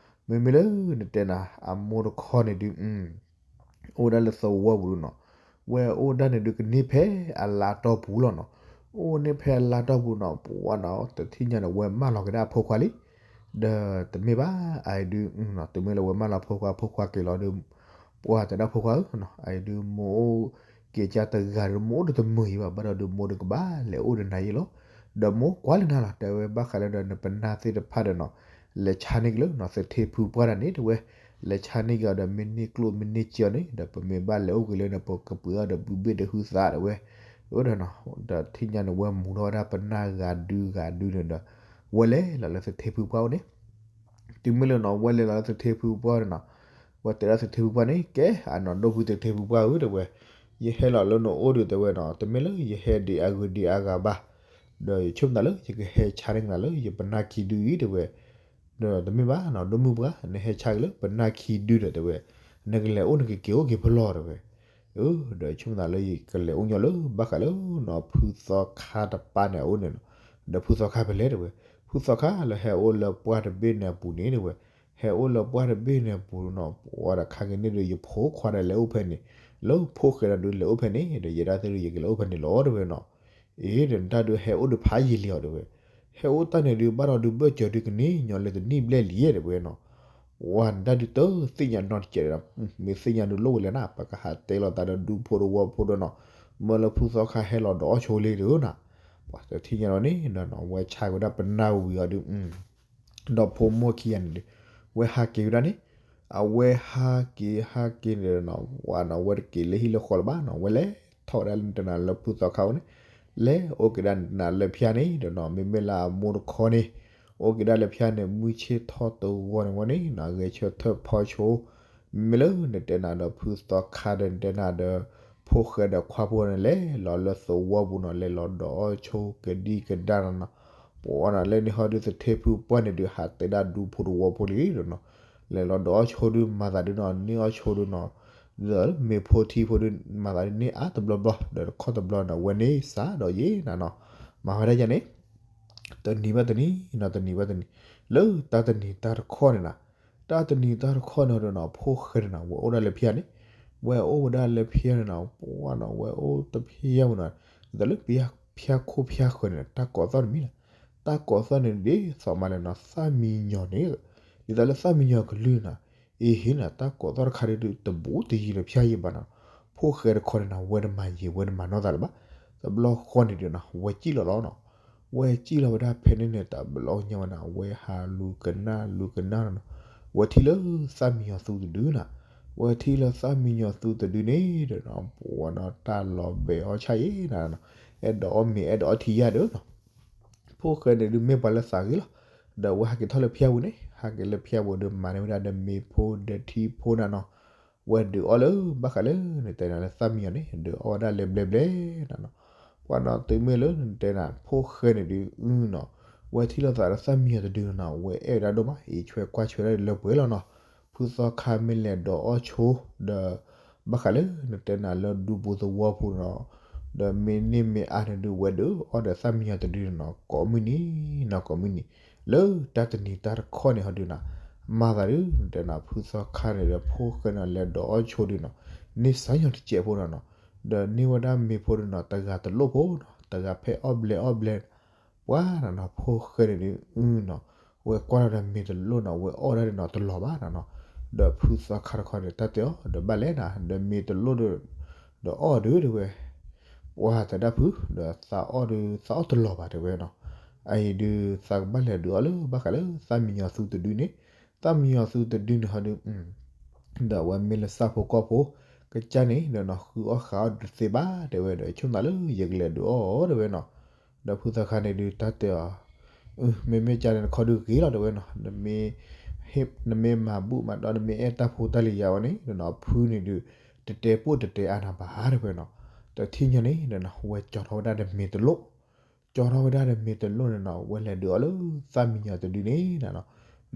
မ့မ့ၢ်လၢနတဲနၤ အမိၢ်တခီန့ၣ်ဒုး အိၣ်ဒၣ်လၢသဝီပူၤဒုးနီၤ, ဝဲအိၣ်ဒၣ်န့ၣ်ဒုးကန့ၢ်ဖဲအလါတီၢ်ပူၤလီၤနီၤ, အိၣ်န့ၢ်ဖဲအလါတီၢ်ပူၤနီၤ ပှၤနီၤ တထံၣ်ညါန့ၣ် ဝဲမၢလီၤက့ၤဒၣ်အဖိခွါလံ, ဒီးတမ့ၢ်ဘၣ် အအံၤဒုး တမ့ၢ်လၢဝဲမၢလီၤဖိခွါ ဖိခွါက့ၤလီၤဒီး ပှၤတဲဒၣ်ဖိခွါဧၢနီၤ အအံၤဒုးမိၢ်အိၣ်က့ၤကၢ်တဂၤဒီး မိၢ်အိၣ်ဒီးတမုာ်အံၤဘၣ် ဘၣ်ဒီးဒုးမိၢ်ဒုးကဘၣ်လဲၤအိၣ်ဒီးနၤယ့လီၤ, ဒီးမိၢ်ကွၢ်လၢနၤလီၤ တဲဝဲဘၣ်ဃးလၢဒီးနပနၢ်သ့ၣ်တဖၣ်ဒီးနီၤ လဲၤဆါန့ၢ်က့ၤလၢနီၤ သထ့ဖုပှၢ်တဂၤန့ၣ် တဲဝဲ, လဲၤဆါန့ၢ်က့ၤအီၤဒီး မ့ၢ်န့ၢ်ကျိၣ်မ့ၢ်န့ၢ်စ့အီၤန့ၣ် ဒီးပမ့ၢ်ဘၣ်လဲၤအိၣ်က့ၤလၢန့ၣ် ပကပှ့ၤအီၤဒီးဘုဘ့ၣ်ဒီးဟုသးတဲဝဲ, အၢဒီးနီၤ ဒီးထံၣ်ညါန့ၣ် ဝဲမူထီၣ်ဝဲဒၣ်ပနၢ်ဂၤဒုဂၤဒုန့ၣ်ဒီး ဝဲလဲၤလီၤလၢသထ့ဖုပှၢ်အိၣ်န့ၣ် တုၤမ့ၢ်လၢနီၤ ဝဲလဲၤလီၤလၢသထ့ဖုပှၢ်န့ၣ်နီၤ, ဝဲတဲဒၣ်သထ့ဖုပှၢ်န့ၣ် ကဲ အနီၢ်ဒိၣ်ဖုသထ့ဖုပှၢ်ဧၢ တဲဝဲ, ယဟဲလီၤလၢနအိၣ်ဒုး တဲဝဲနီၤ တမ့ၢ်လၢယဟဲဒံးအဂုၤဒံးအဂၤဘၣ်, ဒီးယဆိကမိၣ်သးလၢယကဟဲဆါန့ၢ်က့ၤနၤလၢယပနၢ်ခံဒုအံၤ တဲဝဲ, ဒီးတမ့ၢ်ဘၣ်နီၤ ဒိၣ်မုၢ်ပှၢ် နဟဲဆါက့ၤလၢပနၢ်ခံဒုဒီး တဲဝဲ, နကလဲၤအိၣ်နကက့ၤအိၣ်က့ၤဖဲလဲၣ် တဲဝဲ အၢ ဒီးဆိကမိၣ်သးလၢယကလဲၤအိၣ်ညီလၢဘၣ်ဃးလၢနီၤ ဖုသီခါတပၤန့ၣ်အအိၣ်န့ၣ်နီၤ, ဒီးဖုသီခါဖဲလဲၣ် တဲဝဲ, ဖုသီခါလၢဟဲအိၣ်လၢပှၢ်တဘ့ၣ်န့ၣ်အပူၤန့ၣ် တဲဝဲ, ဟဲအိၣ်လၢပှၢ်တဘ့ၣ်န့ၣ်အပူၤနီၤ ပှၤဒီးခါက့ၤန့ၣ်ဒီး ယဖိခွါဒီးလဲၤအိၣ်ဖဲန့ၣ်, လၢဖိၣ်ဃဲဒီးဒုးလဲၤအိၣ်ဖဲန့ၣ် ဒီးယဲဒၣ်သ့ၣ်ဒုး ယကလဲၤအိၣ်ဖဲန့ၣ်လီၤ တဲဝဲနီၤ, အ့ ဒီးနတၢ်ဒုးဟဲအိၣ်ဒုးဖးယံာ်လံအီၤ တဲဝဲ, ဟဲအိၣ်တၢ်န့ၣ်ဒုး ဘၣ်ဒီးဒုးဘၢၣ်စၢၤဒုးကန့ၢ်ညီလၢတနံၣ်ဘျဲၣ်လံ တဲဝဲနီၤ ဝဲနတၢ်ဒုးတသ့ၣ်ညါနီတစဲးဒီး မ့ၢ်သ့ၣ်ညါဒုးလိၣ်ဝဲလဲၣ်နၤ ပကဟးတဲလီၤသးဒီးဒူဖိသဝီဖိဒီးနီၤ, မၢလၢဖုသီခါဟဲလီၤဒီးအီၣ်ဆိလံဒီးနီၤ, ပှၤတထံၣ်ညါလီၤန့ၣ်ဒီးနီၤ ဝဲဆါက့ၤဝဲဒၣ်ပနၢ်ဝံၤအီၤဒုး ဒီးဖိမိၢ်ခံဂၤန့ၣ်ဒုး ဝဲဟးက့ၤဝဲဒၣ်န့ၣ်, အဝဲဟးက့ၤဟးက့ၤန့ၣ်ဒီးနီၤ ဝဲနီၤ ဝဲတက့ၤလၢဟံၣ်လၢဃီလၢၤဘၣ်နီၤ ဝဲလဲၤ ထီၣ်ဝဲဒၣ်လၢနတဲနၤလၢဖုသီခါအအိၣ်န့ၣ်, လဲၤအိၣ်က့ၤဒၣ်နတဲနၤလၢဖၠါန့ၣ်ဒီးနီၤ မ့မ့ၢ်လၢအမိၢ်တခီန့ၣ်, အိၣ်က့ၤဒၣ်လၢဖၠါန့ၣ် မုၢ်ဆ့ၣ်ထီၣ်သဝီန့ၣ်ဝဲန့ၣ်နီၤ ဂဲၤဆၢထၢၣ်ဖီဆိ, မ့မ့ၢ်လၢနတဲနၤဒီးဖုသီခါဒီးနတဲနၤဒီး ဖိၣ်ဃဲဒီးခွါဖိန့ၣ် လဲၤလီၤလၢသဝီပူၤနီၤ လဲၤလီၤဒီးအီၣ်ဆိကဒံကဒါနီၤနီၤ, ပှၤနီၤ လၢန့ၣ်ဟီဒုးသထ့ဖုပှၢ်န့ၣ်ဒုး ဟးတဲဒၣ်ဒူဖိတဝီဖိလံဒီးနီၤ, လဲၤလီၤဒီးအီၣ်ဆိဒုးမၤသးဒုးနီၤ န့ၢ်အီၣ်ဆိဒုးနီၤ, ဒီးမ့ၤဖိထံဖိဒုး မၤသးဒုးန့ၢ်အါတဘျီဘျီ ဒီးတခီတဘျီနီၤ ဝဲန့ၣ်စးဒီးယဲနီၤနီၤ, မၤဝဲဒၣ်ယဲန့ၣ် တနံၤဘၣ်တနံၤနီၤ တနံၤဘၣ်တနံၤ, လၢတၢ်တနံၤတၢ်တခီန့ၣ်နီၤ, တၢ်တနံၤတၢ်တခီန့ၣ်ဒီးနီၤ ဖိၣ်ဃဲန့ၣ်နီၤ ဝဲအိၣ်ဒၣ်လၢဖၠါန့ၣ်, ဝဲအိၣ်ဝဲဒၣ်လၢဖၠါန့ၣ်နီၤ ပှၤနီၤ ဝဲအိၣ်တဖၠါပူၤနီၤ, ဒ်သိးလၢဖၠါခိၣ်ဖၠါဃၢၤန့ၣ် တၢ်ကိးသီၣ်တမံၤနီၤ, တၢ်ကိးသီၣ်န့ၣ်ဒ်သိးမးလဲၣ်နီၤ သၣ်မံညီၤန့ၣ်, ဒ်သိးလၢသၣ်မံညီၤကလုၢ်နီၤ, အ့ဟ့နီၤ တၢ်ကိးသီၣ်တခါဒုးတဘူးတယံၤလၢဖၠါယံၤဘၣ်နီၤ, ဖိၣ်ဃဲတခီန့ၣ်နီၤ ဝဲတမၤယံၤ ဝဲတမၤနီၢ်သးလၢၤဘၣ်, တဘျီဃီန့ၣ်ဒီးနီၤ ဝဲစံၣ်လီၤလီၤနီၤ, ဝဲစံၣ်လီၤဝဲဒၣ်ဖဲန့ၣ်န့ၣ် တဘျီညါဝဲနီၤ ဝဲဟးလူၤကနၣ်လူၤကနၣ်နီၤ, ဝဲထံၣ်လၢသၣ်မံညီၤသူတဒုနီၤ, ဝဲထံၣ်လၢသၣ်မံညီၤသူတဒုန့ၣ်ဒီးနီၤ ပှၤနီၤ တၢ်လီၤဘဲၤအီၣ်ဆၣ်ယဲနီၤ, အဲၣ်ဒိးအီၣ်မ့ၤ အဲၣ်ဒိးအီထံယါဒီးနီၤ ဖိၣ်ဃဲန့ၣ်ဒုးမ့ၢ်ပှၤလၢသးဂ့ၤလီၤ, ဒီးဝဲဟးက့ၤထီၣ်လၢဖၠါပူၤန့ၣ် ဟးက့ၤလၢဖၠါပူၤဒီးမၤန့ၢ်ဝဲဒၣ်ဒီးမ့ၤဖိဒီးထံဖိနီၤနီၤ, ဝဲဒုးအီၣ်လၢဘၣ်ဃးလၢနတဲနၤလၢသၣ်မံညီၤန့ၣ် ဒုးအီၣ်ဝဲဒၣ်လၢဘျဲဘျဲနီၤနီၤ, ပှၤနီၤ တုၤမ့ၢ်လၢနတဲနၤ ဖိၣ်ဃဲန့ၣ်ဒုးအုနီၤ, ဝဲထံၣ်လိာ်သးဒီးသၣ်မံညီၤတဒုနီၤနီၤ ဝဲအဲၣ်ဝဲဒၣ်ဒိၣ်မး အံးဆွဲကွၢ်ဆွဲဒၣ်လၢပှဲၤလီၤနီၤ, ဖုသီခါမ့ၢ်လဲၤဒုးအီၣ်ဆိ ဒီး ဘၣ်ဃးလၢနတဲနၤလၢဒူပူၤသဝီပူၤနီၤ, ဒီးမ့ၢ်န့ၢ်မ့ၢ်အါန့ၣ်ဒုး ဝဲဒုးအီၣ်ဒီးသၣ်မံညီၤတဒုနီၤနီၤ ကိးမုၢ်နံၤနီၤ ကိးမုၢ်နံၤ, လၢတၢ်တနံၤတၢ်တခီန့ၣ်ဟီဒုးနီၤ, မၤသးဒုး နတဲနၤဖုသီခါန့ၣ်ဒီးဖိၣ်ဃဲန့ၣ် လဲၤဒုးအီၣ်ဆိဒုးနီၤ, န့ၢ်စၢ်ညီတစဲးဖိနီၤနီၤ, ဒီးန့ၢ်ဝဲဒၣ်မ့ၤဖိဒုးနီၤ တဂၤတလိၣ်ဖိနီၤ တဂၤဖဲအီၣ်ဘျဲးအီၣ်ဘျဲး ပှၤနီၤနီၤ ဖိၣ်ဃဲန့ၣ်ဒုးအုနီၤ, ဝဲကွၢ်လီၤဒီးမ့ၤတလိၣ်နီၤ ဝဲအီၣ်ဒၣ်ဒုးနီၤ တလီၤဘၣ်နီၤနီၤ, ဒီးဖုသီခါတခီန့ၣ် တၢ်တဲအီၤ ဒီးဘၣ်လဲၣ်နၤ ဒီးမ့ၤတလိၣ်ဒီး ဒီးအီၣ်ဒုးတဲဝဲ, ပှၤတဲဒၣ်ဖု ဒီးသးအီၣ်ဒုး သးအီၣ်တလီၤဘၣ်တဲဝဲနီၤ, အအံၤဒုး သးကဘၣ်လဲၤဒုးအီၣ်လၢဘၣ်ဃးလၢသၣ်မံညီၤသူတဒုန့ၣ်, သၣ်မံညီၤသူတဒုန့ၣ်ဟီဒုး ဒီးအဝဲမ့ၢ်လၢဆၣ်ဖိကီၢ်ဖိ ကစၢ်န့ၣ်ဒီးနီၤ ဃုအီၣ်ဃုအီၣ်တသ့ဘၣ်တဲဝဲဒီး ဆိၣ်သးလၢယကလဲၤဒုးအီၣ်တဲဝဲနီၤ, ဒီးဖုသီခါန့ၣ်ဒုး တၢ်တဲအီၤ, မ့မ့ၢ်ကၢ်န့ၣ်တခီဒုးဂ့ၤလီၤတဲဝဲနီၤ, နမ့ၢ် နမ့ၢ်မၤဘူၣ်မၤတီ နမ့ၢ်အဲၣ်တၢ်ဖိတၢ်လံၤယၤဝဲန့ၣ်ဒီးနီၤ ဖုန့ၣ်ဒုး တတဲပိၢ်တတဲအါနၤဘၣ်တဲဝဲနီၤ, တထံၣ်ညါန့ၣ်ဒီးနီၤ ဝဲကၠီထီၣ်ဝဲဒၣ်ဒီးမ့ၤတလိၣ် ကၠီထီၣ်ဝဲဒၣ်ဒီးမ့ၤတလိၣ်န့ၣ်နီၤ ဝဲလဲၤဒုးအီၣ်လၢသၣ်မံညီၤတဒုန့ၣ်နီၤ,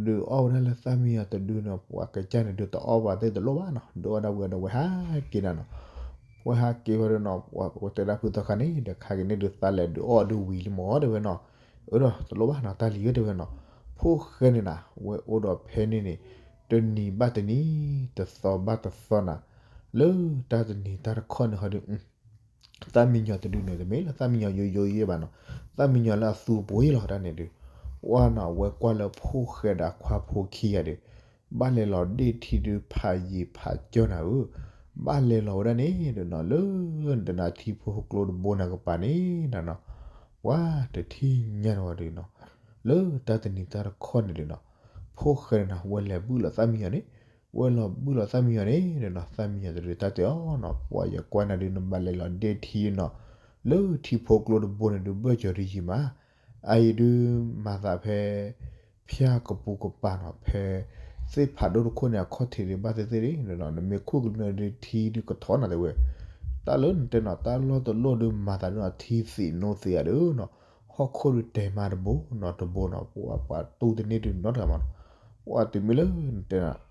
ဒုးအီၣ်ဝဲဒၣ်လၢသၣ်မံညီၤတဒုန့ၣ် ပှၤကစၢ်န့ၣ်ဒုးတအီၣ်ဘၣ်သ့ၣ်တလိၣ်ဘၣ်နီၤ ဒုးအီၣ်ဒၣ်ဝဲဒီးဝဲဟးက့ၤနၤနီၤ, ဝဲဟးက့ၤဝဲဒီးနီၤ ပှၤတဲဒၣ်ဖုသီခါန့ၣ် ဒီးခါက့ၤန့ၣ်ဒုးသးလဲၤဒုးအီၣ်ဒုးဝံၤလံမးတဲဝဲနီၤ, အၢဒီးတလိၣ်ဘၣ်နီၤ တၢ်လံၤဧၢတဲဝဲနီၤ, ဖိၣ်ဃဲန့ၣ်နၤ ဝဲအိၣ်ဒီးဖဲန့ၣ်န့ၣ် တနံၤဘၣ်တနံၤ တသီဘၣ်တသီနၤ, လၢတၢ်တနံၤတၢ်တခီန့ၣ်ဟီဒုး သၣ်မံညီၤတဒုန့ၣ် တမ့ၢ်လၢသၣ်မံညီၤယိယိယဲဘၣ်နီၤ, သၣ်မံညီၤလၢအသူအပှ့ၤလီၤတၢ်န့ၣ်ဒုး, ပှၤနီၤ ဝဲကွၢ်လၢဖိၣ်ဃဲဒီးအခွါဖိခံဂၤဒီး ဘၣ်လဲၤလီၤဒ့ၣ်ထံဒုးဖးယံာ်ဖးကၠီနၤဧၢ, ဘၣ်လဲၤလီၤဝဲဒၣ်န့ၣ်ဒီးနီၤ လၢတနၤထံဖိကျိတဘိနၤကပၤန့ၣ်နၤနီၤ, ပှၤတထံၣ်ညါန့ၣ်ဝဲဒုးနီၤ, လၢတၢ်တနံၤတၢ်တခီန့ၣ်ဒုးနီၤ, ဖိၣ်ဃဲန့ၣ်နီၤ ဝဲလဲၤဘုၣ်လီၤသၣ်မံညီၤန့ၣ်, ဝဲလီၤဘုၣ်လီၤသၣ်မံညီၤန့ၣ်ဒီးနီၤ သၣ်မံညီၤတဒုးတၢ်တဲအီၤနီၤ ပှၤယကွၢ်နၤဒုးနဘၣ်လဲၤလီၤဒ့ၣ်ထံနီၤ, လၢထံဖိကျိတဘိန့ၣ်ဒုးဘၢၣ်စၢၤတယံာ်မး, အအံၤဒုးမၤသးဖဲ ဖၠၣ်ကပူၤကပၤနီၤ ဖဲ သ့ၣ်ဖးဒိၣ်တခိၣ်န့ၣ် အခီၣ်ထံးဒုးဘၣ်သ့ၣ်သ့ၣ်န့ၣ်နီၤ နမ့ၢ်ခူၣ်ကမျၢၢ်ဒုးထံဒုးကထီနၤတဲဝဲ, တၢ်လၢနတဲနီၤ တၢ်လီၢ်တလီၢ်ဒုးမၤသးဒ်နီၤ ထံသံးနိသံးဧါဒုးနီၤ, ဟီၣ်ခိၣ်ဒုးတဲမးတဘိနီၤ တဘိနီၤ ပှၤပှၤတူၢ်တန့ၢ်ဒုးနီတဂၤမးနီၤ, ပှၤတုၤမ့ၢ်လၢနတဲနီၤ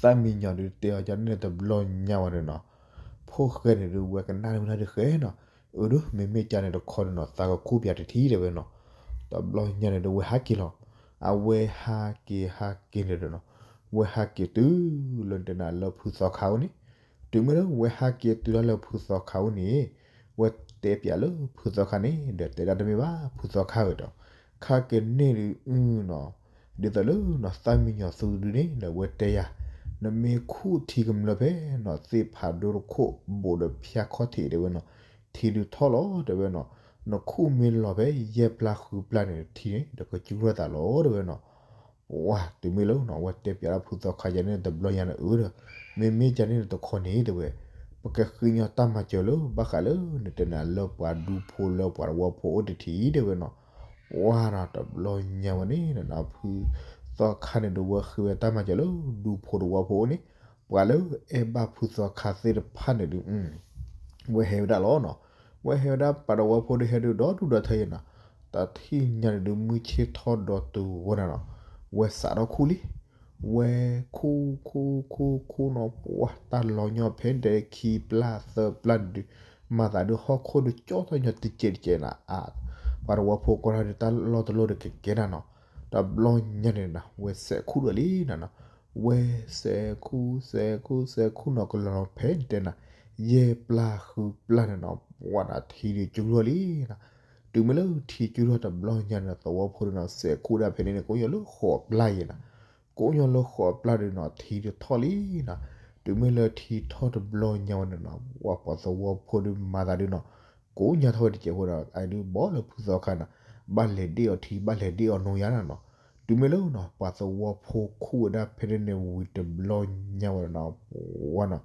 သၣ်မံညီၤဒုးတဲအီၤကန့ၣ်တဘျီညါဝဲဒုးနီၤ, ဖိၣ်ဃဲန့ၣ်ဒုးဝဲကနၣ်ဝဲဒၣ်ဒုးဃဲနီၤ, အၢဒုး မ့မ့ၢ်ကန့ၣ်တခီဒုးနီၤ သးကခူၣ်ပၠးတထံတဲဝဲနီၤ, တဘျီညါန့ၣ်ဒုးဝဲဟးက့ၤလီၤ, အဝဲဟးက့ၤဟးက့ၤန့ၣ်ဒုးနီၤ, ဝဲဟးက့ၤတုၤလၢနတဲနၤလၢဖုသီခါအိၣ်န့ၣ်, တုၤမ့ၢ်လၢဝဲဟးက့ၤတုၤတၢ်လၢဖုသီခါအိၣ်န့ၣ်, ဝဲတဲပၠးလၢဖုသီခါန့ၣ် ဒီးတဲဒၣ်တမ့ၢ်ဘၣ် ဖုသီခါဧၢဒီး, ခါကန့ၣ်ဒုးနီၤ, ဒ်သိးလၢနီၤ သၣ်မံညီၤသူဒုန့ၣ် ဒီးဝဲတဲယၤ, နမ့ၢ်ခူၣ်ထံကမျၢၢ်ဖဲနီၤ သ့ၣ်ဖးဒိၣ်တခိၣ်ဘူးဒီးဖၠၣ်ခီၣ်ထံးတဲဝဲနီၤ, ထံဒုးထီၣ်လီၤတဲဝဲနီၤ, နခူၣ်မ့ၢ်လီၤဖဲယဲၢ်ပျၢ်ဃုပျၢ်န့ၣ် ထံန့ၣ်ဒီးကစူၢ်ထီၣ်သးလီၤတဲဝဲနီၤ, ပှၤတုၤမ့ၢ်လၢနီၤ ဝဲတဲပၠးလၢဖုသီခါယၤန့ၣ်တဘျီယၤန့ၣ်အၢဒီး, မ့မ့ၢ်ကန့ၣ်တခီန့ၣ်တဲဝဲ, ပကဃ့ကညးတၢ်မၤစၢၤလၢ ဘၣ်ဃးလၢနတဲနၤလၢပှၤဒူဖိလၢပှၤတဝီဖိအိၣ်တထံၣ်တဲဝဲနီၤ, ပှၤနီၤ တဘျီညါဝဲန့ၣ်နီၤ ဖုသီခါန့ၣ်ဒုး ဝဲဃ့ဝဲတၢ်မၤစၢၤလၢ ဒူဖိတဝီဖိအိၣ်န့ၣ်, ပှၤလၢအဲၣ်ဘၣ်ဖုသီခါသ့ၣ်တဖၣ်န့ၣ်ဒုး ဝဲဟဲဝဲဒၣ်လီၤနီၤ, ဝဲဟဲဝဲဒၣ်ပှၤတဝီဖိဒုးဟဲဒုးဒီဒူၣ်ဒီထၢယဲနီၤ, တၢ်ထံၣ်ညါန့ၣ်ဒုး မုၢ်ဆ့ၣ်ထီၣ်ဒီးတဝီနၤနီၤ, ဝဲစးထီၣ်ခူၣ်လံ ဝဲခူၣ်ခူၣ်ခူၣ်ခူၣ်နီၤ ပှၤတၢ်လီၤညီဖဲန့ၣ်တဲခံပျၢ်သၢပျၢ်ဒုး, မၤသးဒုးဟီၣ်ခိၣ်ဒုးကၠီထီၣ်ညီတကဲးတကဲးနၤ, ပှၤတဝီဖိကွၢ်ထီၣ်ဒုးတၢ်လီၢ်တလီၢ်ဒီးကကဲနၤနီၤ, တဘျီညါန့ၣ်နၤ ဝဲစဲးခူၣ်ဒီးလံနၤနီၤ, ဝဲစဲးခူၣ်စဲးခူၣ်စဲးခူၣ်နီၤ ကလီၤဖဲန့ၣ်တဲနၤ, ယဲၢ်ပျၢ်ဃုပျၢ်န့ၣ်နီၤ ပှၤနၤထံဒုးကၠူထီၣ်လံနၤ တုၤမ့ၢ်လၢထံကၠူထီၣ်တဘျီညါန့ၣ် သဝီဖိဒုးနီၤ စဲးခူၣ်ဒၣ်ဖဲန့ၣ်န့ၣ် ကိးညီလၢဃိးပျၢ်ယဲနီၤ, ကိးညီလၢဃိးပျၢ်ဒုးနီၤ ထံဒုးထီၣ်လံနၤ, တုၤမ့ၢ်လၢထံထီၣ်တဘျီညါဝဲန့ၣ်နီၤ ပှၤပှၤသဝီဖိဒုးမၤသးဒုးနီၤ, ကိးညီထီၣ်ဝဲတကဲးဖိဒီး အဒုးဘီၣ်လၢဖုသီခါနၤ, ဘၣ်လဲၤဒ့ၣ်အီၤထံ ဘၣ်လဲၤဒ့ၣ်အီၤနိယါနၤနီၤ, တုၤမ့ၢ်လၢနီၤ ပှၤသဝီဖိခူၣ်ဝဲဒၣ်ဖဲန့ၣ်န့ၣ်ဝံၤတဘျီညါဝဲန့ၣ်နီၤ, ပှၤနီၤ,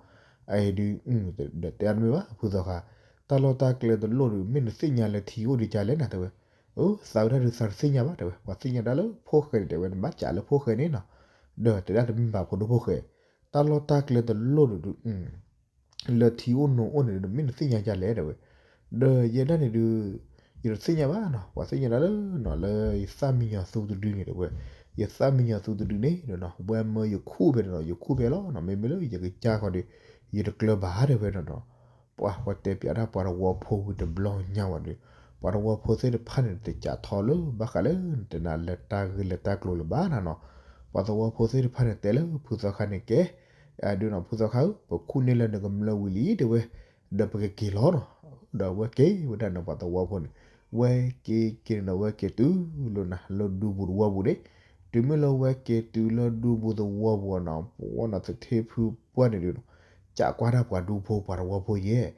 အအံၤဒုး ဒီးတဲအါတမ့ၢ်ဘၣ် ဖုသီခါ, တၢ်လီၢ်တၢ်ကျဲတလိၣ်ဒုး မ့ၢ်နသ့ၣ်ညါလၢထံအိၣ်ဒံးကလဲၣ်နၤတဲဝဲ, အၢ သးဝဲဒၣ်ဒုးသးတသ့ၣ်ညါဘၣ်တဲဝဲ, ပှၤသ့ၣ်ညါဒၣ်လၢဖိၣ်ဃဲန့ၣ်တဲဝဲ နဘၣ်ကးလၢဖိၣ်ဃဲန့ၣ်နီၤ, ဒီးတဲဒၣ်တမ့ၢ်ဘၣ်ဖိဒိၣ်ဖိၣ်ဃဲ, တၢ်လီၢ်တၢ်ကျဲတလိၣ်ဒုး လၢထံအိၣ်နိအိၣ်န့ၣ်ဒုး မ့ၢ်နသ့ၣ်ညါကလဲၣ်တဲဝဲ, ဒီးယဲဒၣ်န့ၣ်ဒုး ယတသ့ၣ်ညါဘၣ်နီၤ, ပှၤသ့ၣ်ညါဒၣ်လၢနီၤ လၢယသၣ်မံညီၤသူတဒုန့ၣ်တဲဝဲ, ယသၣ်မံညီၤသူတဒုန့ၣ်ဒီးနီၤ ဝဲမၢယခူၣ်ဖဲန့ၣ်နီၤ, ယခူၣ်ဖဲလီၤနီၤ, မ့မ့ၢ်လၢယကစၢ်ခီဒီး ယတကျၢၤဘၣ်တဲဝဲနီၤနီၤ, ပှၤဝဲတဲပၠးဒၣ်ပှၤတဝီဖိဝံၤတဘျီညါဝဲဒီး ပှၤတဝီဖိသ့ၣ်တဖၣ်န့ၣ် တကးထီၣ်လၢဘၣ်ဃးလၢနတဲနၤလၢတၢ်ဂ့ၢ်လၢတၢ်ကျိၤလၢၤဘၣ်နၤနီၤ, ပှၤသဝီဖိသ့ၣ်တဖၣ်န့ၣ်တဲလၢဖုသီခါန့ၣ်ကဲ, အဒုးနီၤ ဖုသီခါဧၢ ပခူၣ်န့ၢ်လၢနကမျၢၢ်ဝံၤလံတဲဝဲ, ဒီးပကက့ၤလီၤနီၤ, ဒီးဝဲက့ၤဝဲဒၣ်န့ၣ် ပှၤသဝီဖိန့ၣ်, ဝဲက့ၤက့ၤန့ၣ်ဒီး ဝဲက့ၤတုၤလၢနၤ လၢဒူပူၤတဝီပူၤန့ၣ်, တုၤမ့ၢ်လၢဝဲက့ၤတုၤလၢဒူပူၤတဝီပူၤနီၤ ပှၤနီၤ သထ့ဖုပှၢ်န့ၣ်ဒုးနီၤ ကးကွၢ်ဒၣ်ပှၤဒူဖိပှၤတဝီဖိယဲၢ်,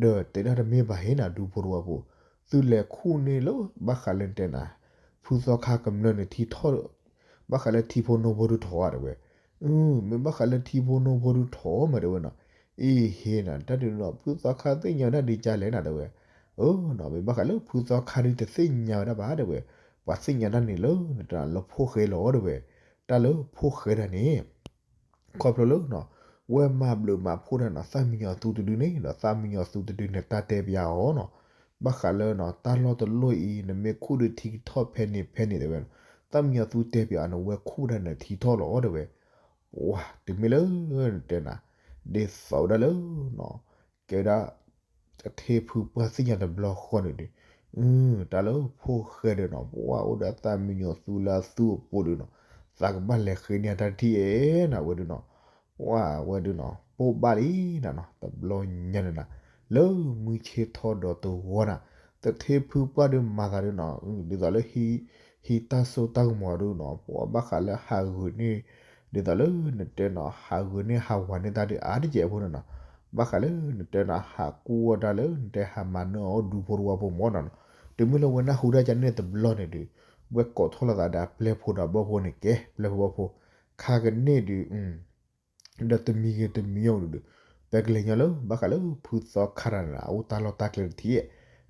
ဒီးတဲဒၣ်တမ့ၢ်ဘၣ်ဟ့ၣ်နၤ ဒူဖိတဝီဖိ, သုလဲၤခူၣ်န့ၢ်လၢ ဘၣ်ဃးလၢနတဲနၤ ဖုသီခါကမျၢၢ်န့ၣ်ထံထီၣ် ဘၣ်ဃးလၢထံဖိနိဖိဒုးထီၣ်ဧါတဲဝဲ, မ့ၢ်ဘၣ်ဃးလၢထံဖိနိဖိဒုးထီၣ်မးတဲဝဲနီၤ, အ့ဟ့ၣ်နၤ တၢ်ဒုးနီၤ ဖုသီခါသ့ၣ်ညါဝဲဒၣ်ဒ်ကလဲၣ်နၤတဲဝဲ, အၢနီၤ မ့ၢ်ဘၣ်ဃးလၢဖုသီခါဒုးတသ့ၣ်ညါဝဲဒၣ်ဘၣ်တဲဝဲ, ပှၤသ့ၣ်ညါတၢ်န့ၣ်လၢ နတဲနၤလၢဖိၣ်ဃဲလီၤတဲဝဲ, တၢ်လၢဖိၣ်ဃဲတၢ်န့ၣ် ခီဖျိလၢနီၤ ဝဲမၤဘျုးမၤဖှိၣ်တၢ်နီၤ သၣ်မံညီၤသူတဒုန့ၣ်ဒီး သၣ်မံညီၤသူတဒုန့ၣ် တၢ်တဲပၠးအီၤနီၤ, ဘၣ်ဃးလၢနီၤ တၢ်လီၢ်တလီၢ်အံၤ နမ့ၢ်ခူၣ်ဒီးထံကထီၣ်ဖဲန့ၣ်ဖဲန့ၣ်တဲဝဲ, သၣ်မံညီၤသူတဲပၠးအီၤန့ၣ် ဝဲခူၣ်ဝဲဒၣ်န့ၣ်ထံထီၣ်လီၤတဲဝဲ, ပှၤတုၤမ့ၢ်လၢ နတဲနၤ ဒ်သိးဝဲဒၣ်လၢနီၤ ကဲဝဲဒၣ် သထ့ဖုပှၢ်သ့ၣ်ညါတဘျီဃီန့ၣ်ဒီး တၢ်လၢဖိၣ်ဃဲဒီးနီၤ ပှၤအိၣ်ဒီးသၣ်မံညီၤသူလၢအသူအပူၤဒီးနီၤ သးကဘၣ်လဲၤဃ့န့ၢ်တၢ်တထံၣ်အဲၣ်နၤဝဲဒုးနီၤ, ပှၤဝဲဒုးနီၤ ပိၢ်ဘၣ်လံနၤနီၤ တဘျီညါန့ၣ်နၤ, လၢမုၢ်ဆ့ၣ်ထီၣ်ဒီးတဝီနၤ, သထ့ဖုပှၢ်ဒုးမၤသးဒုးနီၤ ဒ်သိးလၢ ဟံးတၢ်စိတၢ်ကမီၤဒုးနီၤ ပှၤဘၣ်ဃးလၢဟးဂုာ်န့ၢ် ဒ်သိးလၢနတဲနီၤ ဟးဂုာ်န့ၢ်ဟးဝးန့ၢ်တၢ်ဒုးအါတကဲးဖိန့ၣ်နီၤ, ဘၣ်ဃးလၢနတဲနီၤ ဟးကူၣ်အီၣ်တၢ်လၢ နတဲဟးမၤနၢၤအီၣ်ဒူဖိတဝီဖိမ့ၢ်နီၤနီၤ, တုၤမ့ၢ်လၢဝဲနၢ်ဟူတၢ်ကန့ၣ်တဘျီန့ၣ်ဒီး ဝဲကိးထီၣ်လိာ်သးဒီးအပျဲၢ်ဖိဒီးအဘီၣ်ဖိန့ၣ်ကဲ ပျဲၢ်ဖိဘီၣ်ဖိ ခါကန့ၣ်ဒီး ဒီးတမံၤဂ့ၤတမံၤအီၤဒီး ပကလဲၤညီလၢ ဘၣ်ဃးလၢဖုသီခါတၢ်န့ၣ် အအိၣ်တၢ်လီၢ်တၢ်ကျဲတထံၣ်,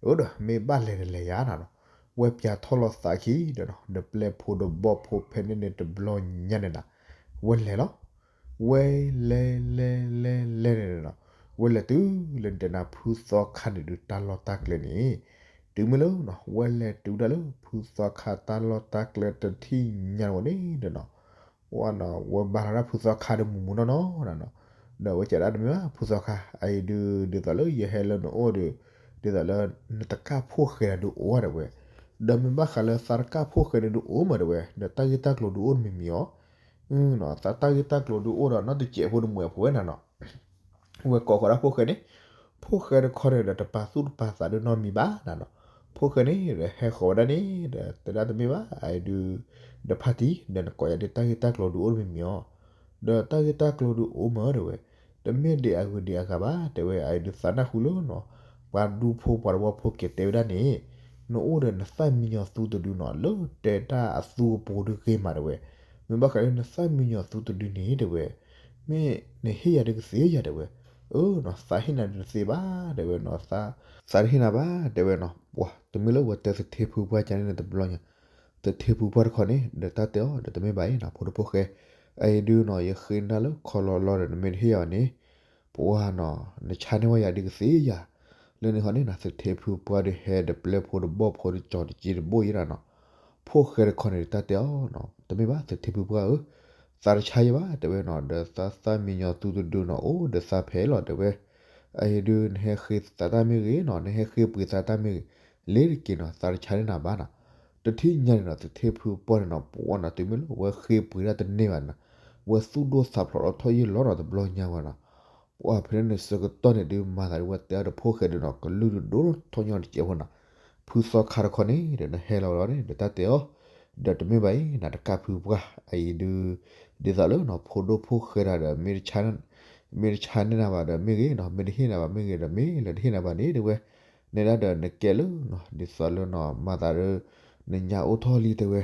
အဒီးမ့ၢ်ဘၣ်လဲၤတလဲၤယါနၤနီၤ, ဝဲပၠးထီၣ်လိာ်သးခံဒီးနီၤ ဒီးပျဲၢ်ဖိဒီးဘီၣ်ဖိဖဲန့ၣ်န့ၣ်တဘျီညါန့ၣ်နၤ, ဝဲလဲၤလီၤ, ဝဲလဲၤလဲၤလဲၤလဲၤန့ၣ်နီၤ, ဝဲလဲၤတုၤလၢနတဲနၤဖုသီခါန့ၣ်ဒီးတၢ်လီၢ်တၢ်ကျဲန့ၣ်, တုၤမ့ၢ်လၢနီၤ ဝဲလဲၤတုၤဒၣ်လၢဖုသီခါတၢ်လီၢ်တၢ်ကျဲတထံၣ်ညါဝဲန့ၣ်ဒီးနီၤ ဝဲဘၣ်လီၤဒၣ်ဖုသီခါဒီးမူးမူးနီၢ်နီၢ်နၤနီၤ, ဒီးဝဲကဲဒၣ်တမ့ၢ်ဘၣ် ဖုသီခါ အအံၤဒုး ဒ်သိးလၢယဟဲလၢနအိၣ်ဒီး ဒ်သိးလၢ နတကၢ်ဖိၣ်ဃဲဒီးအိၣ်ဧါတဲဝဲ, ဒီးမ့ၢ်ဘၣ်ဃးလၢသးတကၢ်ဖိၣ်ဃဲန့ၣ်ဒုးအိၣ်မးတဲဝဲ ဒီးတၢ်ဂ့ၢ်တၢ်ကျိၤဒုးအိၣ်တမံၤမံၤအီၤ, သးတၢ်ဂ့ၢ်တၢ်ကျိၤဒုးအိၣ်ဒီးနီတစဲးဖိတမုာ်အဖိဝဲနၤနီၤ ဝဲကိးဃီၤဒၣ်ဖိၣ်ဃဲန့ၣ်, ဖိၣ်ဃဲတခီန့ၣ်ဒီးတပာ်သူၣ်တပာ်သးဒုးနီတမံၤဘၣ်နၤနီၤ, ဖိၣ်ဃဲန့ၣ်ဒီးဟဲဃီၤဝဲဒၣ်န့ၣ် ဒီးတဲဒၣ်တမ့ၢ်ဘၣ် အအံၤဒုး ဒီးဖါတံၢ် ဒီးနကိးယၤဒုးတၢ်ဂ့ၢ်တၢ်ကျိၤဒုးအိၣ်တမံၤမံၤအီၤ, ဒီးတၢ်ဂ့ၢ်တၢ်ကျိၤဒုးအိၣ်မးတဲဝဲ, တမ့ၢ်ဒံးအဂ့ၤဒံးအဂၤဘၣ်တဲဝဲ အအံၤဒုးသးနၢ်ဟူလၢနီၤ ပှၤဒူဖိပှၤတဝီဖိကဲတဲဝဲဒၣ်န့ၣ်, နအိၣ်ဒီးနသၣ်မံညီၤသူတဒုနီၤ လၢတဲတၢ်အသူအပူၤဒုးဂ့ၤမးတဲဝဲ, မ့ၢ်ဘၣ်ဃးလၢနသၣ်မံညီၤသူတဒုန့ၣ်တဲဝဲ, မ့ၢ်နဟ့ၣ်ယၤဒုးကသ့ယၤတဲဝဲ, အၢနီၤ သးဟ့ၣ်နၤဒုးတသ့ဘၣ် တဲဝဲနီၤ, သးတဟ့ၣ်နၤဘၣ် တဲဝဲနီၤ. ပှၤတမ့ၢ်လၢဝဲတဲသထ့ဖုပှၢ်ကန့ၣ်န့ၣ်တဘျီညါ, သထ့ဖုပှၢ်တခီန့ၣ် ဒီးတၢ်တဲအီၤဒီးတမ့ၢ်ဘၣ်အံၤနီၤ ဖိဒိၣ်ဖိၣ်ဃဲ, အအံၤဒုးနီၤ ယဃ့နၤလၢခီလီၤလီၤဒီး နမ့ၢ်တဟ့ၣ်ယၤန့ၣ် ပှၤနီၤ နဆါန့ၢ်ဝဲယၤဒုးကသ့ဧါ. လၢန့ၣ်ခီန့ၣ်နီၤ သထ့ဖုပှၢ်ဒီးဟဲဒီးပျဲၢ်ဖိတဘီၣ်ဖိတကၠီၤတက့တဘိၣ်အံၤနီၤ. ဖိၣ်ဃဲတခီန့ၣ်ဒီးတၢ်တဲအီၤနီၤ တမ့ၢ်ဘၣ်သထ့ဖုပှၢ်ဧၢ, သးတဆါယၤဘၣ် တဲဝဲနီၤ, ဒီးသးသၣ်မံညီၤသူတဒုနီၤ အိၣ်ဒီးသးဖဲလီၤ တဲဝဲ. အအံၤဒုး နဟဲဃ့သးတၢ်မ့ၢ်ဂ့ၤနီၤ နဟဲဃ့ပှ့ၤသးတၢ်မ့ၢ်ဂ့ၤ လ့ၤတက့ၤနီၤ သးတဆါန့ၢ်နၤဘၣ်နီၤ. တထံၣ်ညါန့ၣ်နီၤ သထ့ဖုပှၢ်န့ၣ်နီၤ ပှၤနီၤ တုၤမ့ၢ်လၢဝဲဃ့ပှ့ၤတၢ်တန့ၢ်ဘၣ်နီၤ ဝဲသူၣ်ဒိၣ်သးဖျိးလီၤထီၣ်ယံာ်လီၤနီၤ တဘျီညါဝဲနီၤ. ပှၤဖဲန့ၣ်န့ၣ်ဆၢကတီၢ်န့ၣ်ဒုး မၤသးဒ်ဝဲတဲအီၤဒီးဖိၣ်ဃဲဒုးနီၤ ကလုၢ်ဒိၣ်ထီၣ်ညီတစဲးဖိနီၤ. ဖုသီခါတခီန့ၣ်ဒီး နဟဲလီၤဝဲလီၤန့ၣ် ဒီးတၢ်တဲအီၤ ဒီးတမ့ၢ်ဘၣ်အံၤနီၤ တကၢ်ဖုပှၢ် အအံၤဒုး ဒ်သိးလၢနီၤ ဖိဒိၣ်ဖိၣ်ဃဲတၢ်ဒီး မ့ၢ်တဆါ မ့ၢ်တဆါန့ၢ်နၤဘၣ်ဒီးမ့ၢ်ဂ့ၤနီၤ မ့ၢ်တဟ့ၣ်နၤဘၣ်မ့ၢ်ဂ့ၤဒီး မ့ၢ်လၢတဟ့ၣ်နၤဘၣ်န့ၣ် တဲဝဲ နဲဒၣ်ဒီးနကဲလၢနီၤ ဒ်သိးလၢနီၤ မၤသးဒီး နညါအိၣ်ထီၣ်လံ တဲဝဲ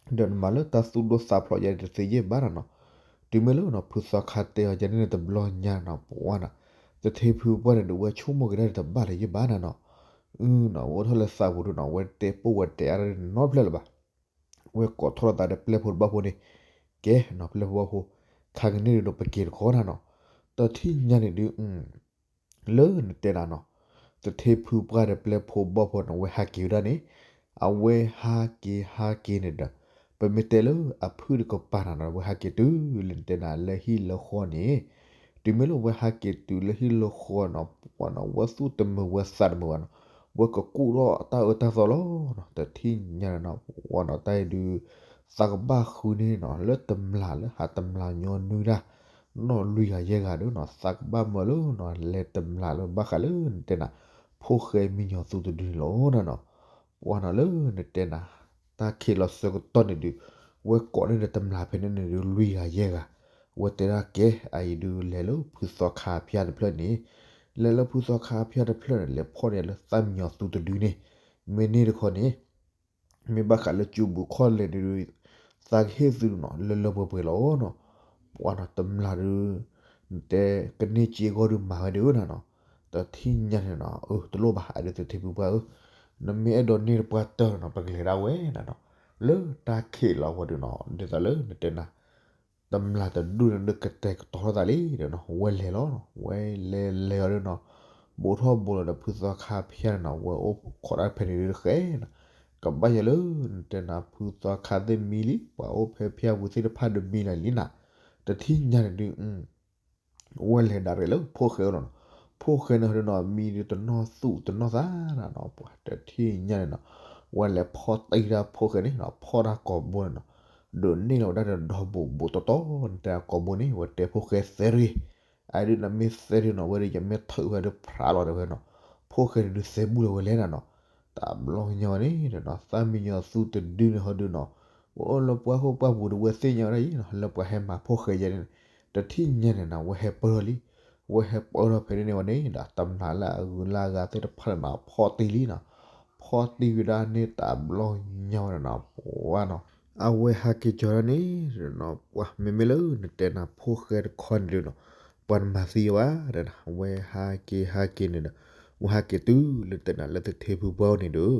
ဒီးနမၤလၢတၢ်သူၣ်ဒိၣ်သးဖျိးယဲန့ၣ် တသ့ယဲၢ်ဘၣ်နၤနီၤ. တုၤမ့ၢ်လၢနီၤ ဖုသီခါတဲအီၤယဲန့ၣ်န့ၣ် တဘျီညါနီၤ ပှၤနီၤ သထ့ဖုပှၢ်န့ၣ်ဒုး ဝဲဆိကမိၣ်က့ၤဒၣ်ဒီးတဘၣ်လၢၤယဲၢ်ဘၣ်နၤနီၤ. အၢနီၤ ဝဲအိၣ်ထီၣ်လၢသးပူၤဒုးနီၤ ဝဲတဲပိၢ်ဝဲတဲအါတၢ်နီတဖျၢၣ်လၢၤဘၣ်. ဝဲကိးထီၣ်လီၤသးဒီးပျဲၢ်ဖိတဘီၣ်ဖိန့ၣ် ကဲနီၤ ပျဲၢ်ဖိဘီၣ်ဖိ ခါကန့ၣ်ဒုးဒီးပက့ၤတခီနၤနီၤ. တထံၣ်ညါန့ၣ်ဒုး လၢနတဲနၤနီၤ သထ့ဖုပှၢ်ဒီးပျဲၢ်ဖိဘီၣ်ဖိန့ၣ် အဝဲဟးက့ၤဝဲဒၣ်န့ၣ် အဝဲဟးက့ၤဟးက့ၤန့ၣ်ဒီး ပမ့ၢ်တဲလၢအဖုၣ်တကပၤနၤနီၤ အဝဲဟးက့ၤတုၤလၢနတဲနၤလၢဟံၣ်လၢဃီန့ၣ် တုၤမ့ၢ်လၢဝဲဟးက့ၤတုၤလၢဟံၣ်လၢဃီနီၤ ပှၤနီၤ ဝဲသူၣ်တမုာ်ဝဲသးတမုာ်ဘၣ်နီၤ ဝဲကကူၣ်ထီၣ်တၢ်အၢတၢ်သီလီၤနီၤ. တထံၣ်ညါန့ၣ်နီၤ ပှၤနီၤ တၢ်အံၤဒုး သးကဘၣ်ဃုန့ၣ်နီၤ လၢတမျၢ်လၢဟးတမျၢ်ညီနုၢ်တၢ် နီၢ်လွံၢ်ဂၤယဲၢ်ဂၤဒုးနီၤ သးကဘၣ်မၢလၢနီၤ လဲၤတမျၢ်လၢဘၣ်ဃးလၢနတဲနၤ ဖိၣ်ဃဲမံညီၤသူတဒုန့ၣ်လီၤနီၤနီၤ. ပှၤနီၤလၢနတဲနၤ တၢ်ခံးလီၤဆၢကတီၢ်န့ၣ်ဒုး ဝဲကိးန့ၢ်ဒီးတမျၢ်ဖဲန့ၣ်န့ၣ်ဒုး လွံၢ်ဂၤယဲၢ်ဂၤ ဝဲတဲဒၣ်ကဲ အအံၤဒုးလဲၤလၢဖုသီခါဖၠၣ်တဖျၢၣ်န့ၣ် လဲၤလၢဖုသီခါဖၠၣ်တဖျၢၣ်န့ၣ် လဲၤဖီၣ်န့ၢ်လၢသၣ်မံညီၤသူတဒုန့ၣ် မ့ၢ်န့ၢ်တခီန့ၣ် မ့ၢ်ဘၣ်ဃးလၢကၠူဘူးခီၣ်လဲၣ်ဒုး သးကဟ့ၣ်သုနီၤ လၢလၢပှဲၤပှဲၤလီၤနီၤ. ပှၤနီၤ တမျၢ်ဒုး နတဲကန့ၢ်စ့အဂီၢ်ဒုးမၤဝဲဒုးနၤနီၤ. တထံၣ်ညါန့ၣ်နီၤ အၢ တလိၣ်ဘၣ် အဒုးသထ့ဖုပှၢ်ဧၢ, နမ့ၢ်အဲၣ်ဒိးန့ၢ်တပှၢ်တၢၢ်နီၤ ပကလဲၤဒၣ်ဝဲနၤနီၤ. လၢတၢ်ခံးလီၤဝဲဒုးနီၤ ဒ်သိးလၢနတဲနၤ တမျၢ်တဒူၣ်န့ၣ်ဒုးကတဲာ်ကတီၤထီၣ်သးလံဒီးနီၤ ဝဲလဲၤလီၤနီၤ ဝဲလဲၤလဲၤအီၤဒုးနီၤ ဘူးထီၣ်ဘူးလီၤဒီးဖုသီခါဖၠၣ်န့ၣ်နီၤ ဝဲအိၣ်ခိးတၢ်ဖဲန့ၣ်ဒုးတဃဲနၤ, ကဘၣ်ယဲလၢနတဲနၤ ဖုသီခါသ့ၣ်မံလံ ပှၤအိၣ်ဖဲဖၠၣ်ပူၤသ့ၣ်တဖၣ်ဒုးမံလီၤလံနၤ. တထံၣ်ညါန့ၣ်ဒုး ဝဲလဲၤဒၣ်ရဲၣ်လၢဖိၣ်ဃဲအအိၣ်လီၤနီၤ. ဖိၣ်ဃဲန့ၣ်ဒုးနီၤ မံဒုးတနီၢ်သူၣ်တနီၢ်သးနၤနီၤ ပှၤတထံၣ်ညါန့ၣ်နီၤ ဝဲလဲၤဖီၣ်တံၢ်ဒၣ်ဖိၣ်ဃဲန့ၣ်နီၤ ဖီၣ်တၢ်ကိာ်ဘိန့ၣ်နီၤ ဒုးန့ၢ်လီၤဝဲဒၣ်ဒီးဒီဘူးဘူးတီတီ နတဲကိာ်ဘိန့ၣ် ဝဲတဲဖိၣ်ဃဲသဲတဂ့ၤ, အဒုးနမ့ၢ်သဲတဂ့ၤနီၤ ဝဲဒုးယမ့ၢ်ထုးဝဲဒုးဖျးလီၤတဲဝဲနီၤ. ဖိၣ်ဃဲန့ၣ်ဒုးသဲဘူၣ်လီၤဝဲလဲၣ်နၤနီၤ. တဘျီညါန့ၣ်ဒီးနီၤ သၣ်မံညီၤသူတဒုန့ၣ်ဟီဒုးနီၤ ဝဲအိၣ်လၢပှၢ်ဃိၣ်ပှၢ်ပူၤဒီးဝဲသ့ၣ်ညါဝဲဒၣ်အံၤနီၤ လၢပှၤဟဲမၤဖိၣ်ဃဲယဲန့ၣ် တထံၣ်ညါန့ၣ်နီၤ ဝဲဟဲပၢၢ်ထီၣ်လံ ဝဲဟဲပၢၢ်ထီၣ်ဖဲန့ၣ်န့ၣ်ဝဲန့ၣ်ဒီး တမျၢ်လၢအဂုၤလၢအဂၤသ့ၣ်တဖၣ်န့ၣ်နီၤ ဖီၣ်တံၢ်လံနီၤ. ဖီၣ်တံၢ်ဝဲဒၣ်န့ၣ်တဘျီညါဝဲန့ၣ်နီၤ ပှၤနီၤ အဝဲဟးက့ၤကၠီၤဒၣ်န့ၣ်ဒီးနီၤ ပှၤမ့မ့ၢ်လၢနတဲနၤဖိၣ်ဃဲတခီန့ၣ်ဒီးနီၤ ပှၤတမၤသံအီၤဘၣ်ဒီးနီၤ ဝဲဟးက့ၤဟးက့ၤန့ၣ်ဒီး ဝဲဟးက့ၤတုၤလၢတဲနၤလၢသထ့ဖုပှၢ်အိၣ်န့ၣ်ဒီး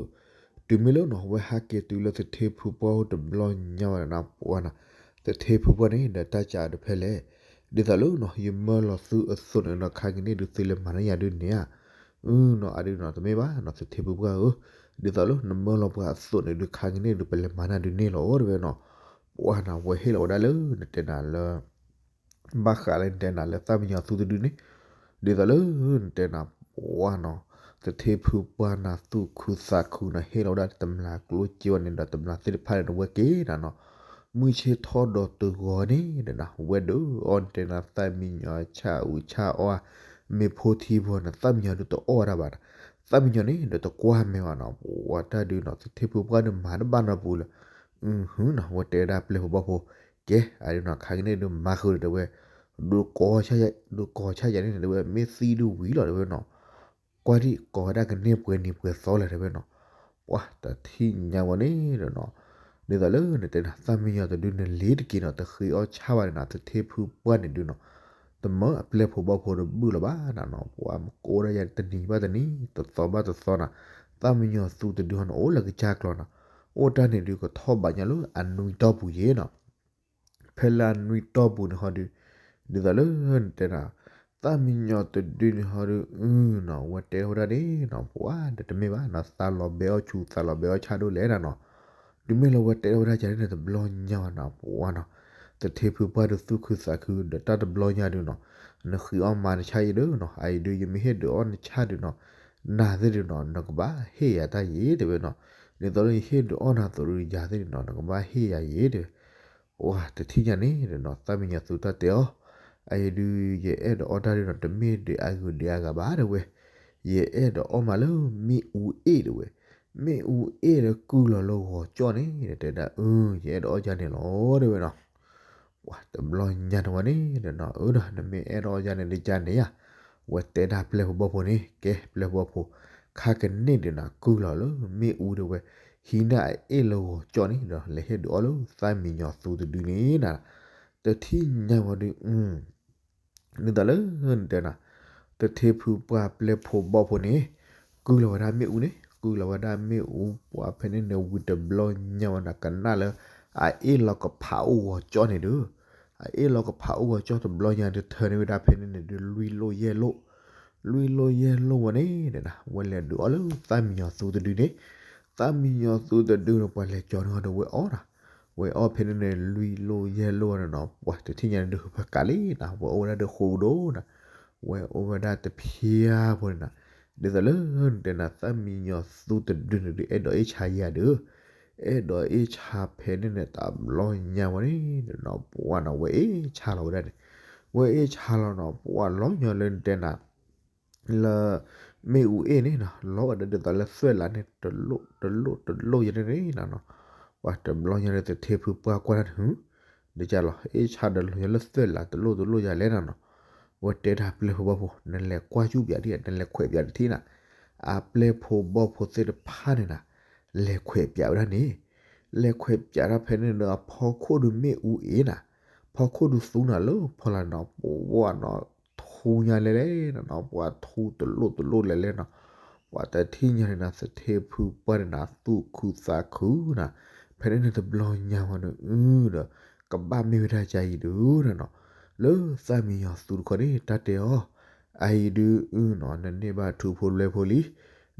တုၤမ့ၢ်လၢနီၤ ဝဲဟးက့ၤတုၤလၢသထ့ဖုပှၢ်အိၣ်တဘျီညါဝဲန့ၣ်နီၤ ပှၤနီၤ သထ့ဖုပှၢ်န့ၣ်ဒီးတၢ်စံးတဖျၢၣ်လဲၣ် ဒ်သိးလၢနီၤ ယမၢလီၤသုအသိးန့ၣ်နီၤ ခါကန့ၣ်ဒုးသုလဲၤမၤန့ၢ်ယၤဒုးန့ၣ်ဧါ. အၢနီၤ အဒုးနီၤ တမ့ၢ်ဘၣ်နီၤ သထ့ဖုပှၢ်ဧၢ, ဒ်သိးလၢနမၢလီၤပှၤအသိးန့ၣ်ဒုး ခါကန့ၣ်ဒုး ပလဲၤမၤန့ၢ်ဒုးန့ၣ်လီၤ တဲဝဲနီၤ. ပှၤနီၤ ဝဲဟ့ၣ်လီၤဝဲဒၣ်လၢနတဲနၤလၢ ဘၣ်ဃးလၢနတဲနၤလၢသၣ်မံညီၤသူတဒုန့ၣ် ဒ်သိးလၢနတဲနၤ ပှၤနီၤ သထ့ဖုပှၢ်နၤသူၣ်ခုသးခုနီၤ ဟ့ၣ်လီၤဝဲဒၣ်တမျၢ်ကျိၣ်စ့ဝဲန့ၣ်ဒီး တမျၢ်သ့ၣ်တဖၣ်န့ၣ်ဒီး ဝဲက့ၤနၤနီၤ မုၢ်ဆ့ၣ်ထီၣ်ဒီးတဂီၤန့ၣ်ဒီးနီၤ ဝဲဒုးအီၣ်နတဲနၤ သၣ်မံညီၤဆၣ်အုးဆၣ်အီၣ် မ့ၤဖိထံဖိန့ၣ် သၣ်မံညီၤဒုးတအီၣ်ဝဲဒၣ်ဘၣ်နီၤ. သၣ်မံညီၤန့ၣ်ဒီးတကွၢ်မဲာ်ဘၣ်နီၤ ပှၤတၢ်ဒုးနီၤ သထ့ဖုပှၢ်ဒုးမၤတဘၣ်နီတပူၤလၢ နီၤ ဝဲတဲဝဲဒၣ်ပျဲၢ်ဖိဘီၣ်ဖိ ကဲ အဒုးနီၤ ခါကန့ၣ်ဒုးမၤဃုာ်ဒီးတဲဝဲ ဒုးကိးဆၣ်ယၤန့ၣ် ဒုးဝဲမ့ၢ်သံဒုးဝံၤလီၤတဲဝဲနီၤ ကွၢ်ဒံး ကိးဝဲဒၣ်ကန့ၢ်ပှဲၤနံၤပှဲၤသီလဲၣ်တဲဝဲနီၤ. ပှၤတထံၣ်ညါဝဲန့ၣ်ဒီးနီၤ ဒ်သိးလၢနတဲနၤ သၣ်မံညီၤတဒုန့ၣ်လ့ၤတက့ၤနီၤ တဃ့အီၣ်ဆၣ်ဘၣ်န့ၣ်နီၤ သထ့ဖုပှၢ်န့ၣ်ဒုးနီၤ တမၢအပျဲၢ်ဖိဘီၣ်ဖိတဘုၣ်လီၤဘၣ်နၤနီၤ, ပှၤမ့ၢ်ကိးဒၣ်ယၤတနံၤဘၣ်တနံၤ တသီဘၣ်တသီနၤ, သၣ်မံညီၤသူတဒုဟီန့ၣ် အိၣ်လၢကစၢ်ကျီနၤ, အိၣ်တၢ်န့ၣ်ဒုးကထီၣ်ဘးညါလၢအနွံတီၢ်ပူၤယဲနီၤ ဖဲလၢအနွံတီၢ်ပူၤန့ၣ်ဟီဒုး, ဒ်သိးလၢနတဲနၤ, သၣ်မံညီၤတဒုန့ၣ်ဟီဒုး အုနီၤ ဝဲတဲဝဲဒၣ်န့ၣ်နီၤ ပှၤဒီးတမ့ၢ်ဘၣ်နီၤ သးလီၤဘဲအီၣ်ဆူ သးလီၤဘဲအီၣ်ဆၣ်ဒိၣ်လဲၣ်နၤနီၤ, တုၤမ့ၢ်လၢဝဲတဲဝဲဒၣ်ယၤန့ၣ်တဘျီညါဝဲနီၤ ပှၤနီၤ, သထ့ဖုပှၢ်ဒုးသူၣ်ခုသးခု ဒီးတၢ်တဘျီညါဒုးနီၤ, နဃ့အီၣ်မၤနဆၣ်အံၤဒုးနီၤ အအံၤဒုး ယမ့ၢ်ဟ့ၣ်ဒုးအီၣ်နဆၣ်ဒုးနီၤ, နၤသ့ၣ်ဒုးနီၤ နကဘၣ်ဟ့ၣ်ယၤတၢ်ယံၤတဲဝဲနီၤ, ဒ်သိးလၢယဟ့ၣ်ဒုးအီၣ်နၤသိးဒုး ယၤသ့ၣ်ဒုးနီၤ နကဘၣ်ဟ့ၣ်ယၤယံၤတဲဝဲ ပှၤတထံၣ်ညါန့ၣ်ဒီးနီၤ သၣ်မံညီၤသူတၢ်တဲအီၤ, အအံၤဒုး ယအဲၣ်ဒုးအီၣ်တၢ်ဒုးနီၤ တမ့ၢ်ဒုးအဂုၤဒုးအဂၤဘၣ်တဲဝဲ, ယအဲၣ်ဒုးအီၣ်မးလၢမ့ၣ်အူအ့ၣ်တဲဝဲ, မ့ၣ်အူအ့ၣ်လၢကုၢ်လီၤလၢဂီၤကၠီၣ်န့ၣ် တဲဒၣ်အု ယအဲၣ်ဒုးအီၣ်ယၤန့ၣ်လီၤတဲဝဲနီၤ ပှၤတဘျီညါန့ၣ်ဝဲန့ၣ်ဒီးနီၤ အၢဒီး နမ့ၢ်အဲၣ်ဒိးအီၣ်ယၤန့ၣ်ဒုးကန့ၣ်ဧါ, ဝဲတဲဒၣ်ပျဲၢ်ဖိဘီၣ်ဖိန့ၣ် ကဲပျဲၢ်ဖိဘီၣ်ဖိ, ခါကန့ၣ်ဒုးနၤ ကုၢ်လီၤလၢမ့ၣ်အူတဲဝဲ, ဟံးန့ၢ်အအ့ၣ်လၢဂီၤကၠီၣ်န့ၣ်ဒီး လဲၤဟ့ၣ်ဒုးအီၣ်လၢသၣ်မံညီၤသူတဒုန့ၣ်နၤ, တထံၣ်ညါဝဲဒုး ဒ်သိးလၢနတဲနၤ, သထ့ဖုပှၢ်ပျဲၢ်ဖိဘီၣ်ဖိန့ၣ် ကုၢ်လီၤဝဲဒၣ်မ့ၣ်အူန့ၣ် ကုၢ်လီၤဝဲဒၣ်မ့ၣ်အူ ပှၤဖဲန့ၣ်န့ၣ်ဝံၤတဘျီညါဝဲဒၣ် ကနၣ်လၢ အအ့ၣ်လီၤကဖးအိၣ်ဂီၤကၠီၣ်န့ၣ်ဒုး, အအ့ၣ်လီၤကဖးအိၣ်ဂီၤကၠီၣ်တဘျီညါဒုး ထၢန့ၢ်ဝဲဒၣ်ဖဲန့ၣ်န့ၣ်ဒုး လွံၢ်လိၣ်ယဲၢ်လိၣ်, လွံၢ်လိၣ်ယဲၢ်လိၣ်ဝဲန့ၣ်နၤ ဝဲလဲၤဒုးအီၣ်လၢသၣ်မံညီၤသူတဒုန့ၣ်, သၣ်မံညီၤသူတဒုန့ၣ် ပှၤလဲၤကၠီန့ၢ်အီၤဒီးဝဲအီၣ်နၤ, ဝဲအီၣ်ဖဲန့ၣ်န့ၣ် လွံၢ်လိၣ်ယဲၢ်လိၣ်ဝဲန့ၣ်နီၤ ပှၤတထံၣ်ညါန့ၣ်ဒုး ဖးကးလံနၤ ဝဲအိၣ်ဝဲဒၣ်ဒုးဃိကဒီးနၤ, ဝဲအိၣ်ဝဲဒၣ်တဖျၢၣ်ဖိန့ၣ်နၤ, ဒ်သိးလၢနတဲနၤ သၣ်မံညီၤသူတဒုန့ၣ်ဒုး အဲၣ်ဒိးအ့ၣ်ဆါယၤဒုး, အဲၣ်ဒိးအ့ၣ်ဆါဖဲန့ၣ်န့ၣ် တဘျီညါဝဲန့ၣ်နီၤ ပှၤနီၤ ဝဲအ့ၣ်ဆါလီၤဝဲဒၣ်န့ၣ်, ဝဲအ့ၣ်ဆါလီၤနီၤ ပှၤလီၤညီလၢနတဲနၤ လၢ မ့ၣ်အူအ့ၣ်န့ၣ်နီၤ လီၤဝဲဒၣ်ဒ်သိးလၢသွဲၣ်လးန့ၣ် တလိၣ်တလိၣ်တလိၣ်ယဲန့ၣ်နီၤ, ပှၤတဘျီညါန့ၣ် သထ့ဖုပှၢ်ကွၢ်တၢ်န့ၣ် ဒ်ကလီၤ အ့ၣ်ဆါဒီးလီၤညီလၢသွဲၣ်လးတလိၣ်တလိၣ်ယဲလဲၣ်နၤနီၤ, ဝဲတဲဒၣ်ပျဲၢ်ဖိဘီၣ်ဖိ နလဲၤကွၢ်ယူၣ်ပၠးဒ် နလဲၤခွဲးပၠးတထံၣ်နၤ, အပျဲၢ်ဖိဘီၣ်ဖိသ့ၣ်တဖၣ်န့ၣ်နၤ, လဲၤခွဲးပၠးဝဲဒၣ်န့ၣ်, လဲၤခွဲးပၠးတၢ်ဖဲန့ၣ်ဒီးအဖီခိၣ်ဒုးမ့ၣ်အူအ့ၣ်နၤ, ဖီခိၣ်ဒုးသူနၤလၢဖီလာ်နီၤ ပဝဲနီၤ ထူညါလဲၤလဲၣ်နီၤ ပှၤထူတလိၣ်တလိၣ်လဲၤလဲၣ်နီၤ, ပှၤတထံၣ်ညါန့ၣ်နၤ သထ့ဖုပှၢ်န့ၣ်နၤ သူၣ်ခုသးခုနၤ, ဖဲန့ၣ်န့ၣ်တဘျီညါဝဲန့ၣ် အုဒီး ကဘၣ်မ့ၢ်ဝဲဒၣ်ကါအံၤဒုးနၤနီၤ, လၢသၣ်မံညီၤသူတခီန့ၣ် တၢ်တဲအီၤ, အအံၤဒုးအုနီၤ နန့ၢ်ဘၣ်ထူဖိလွဲဖိလံ,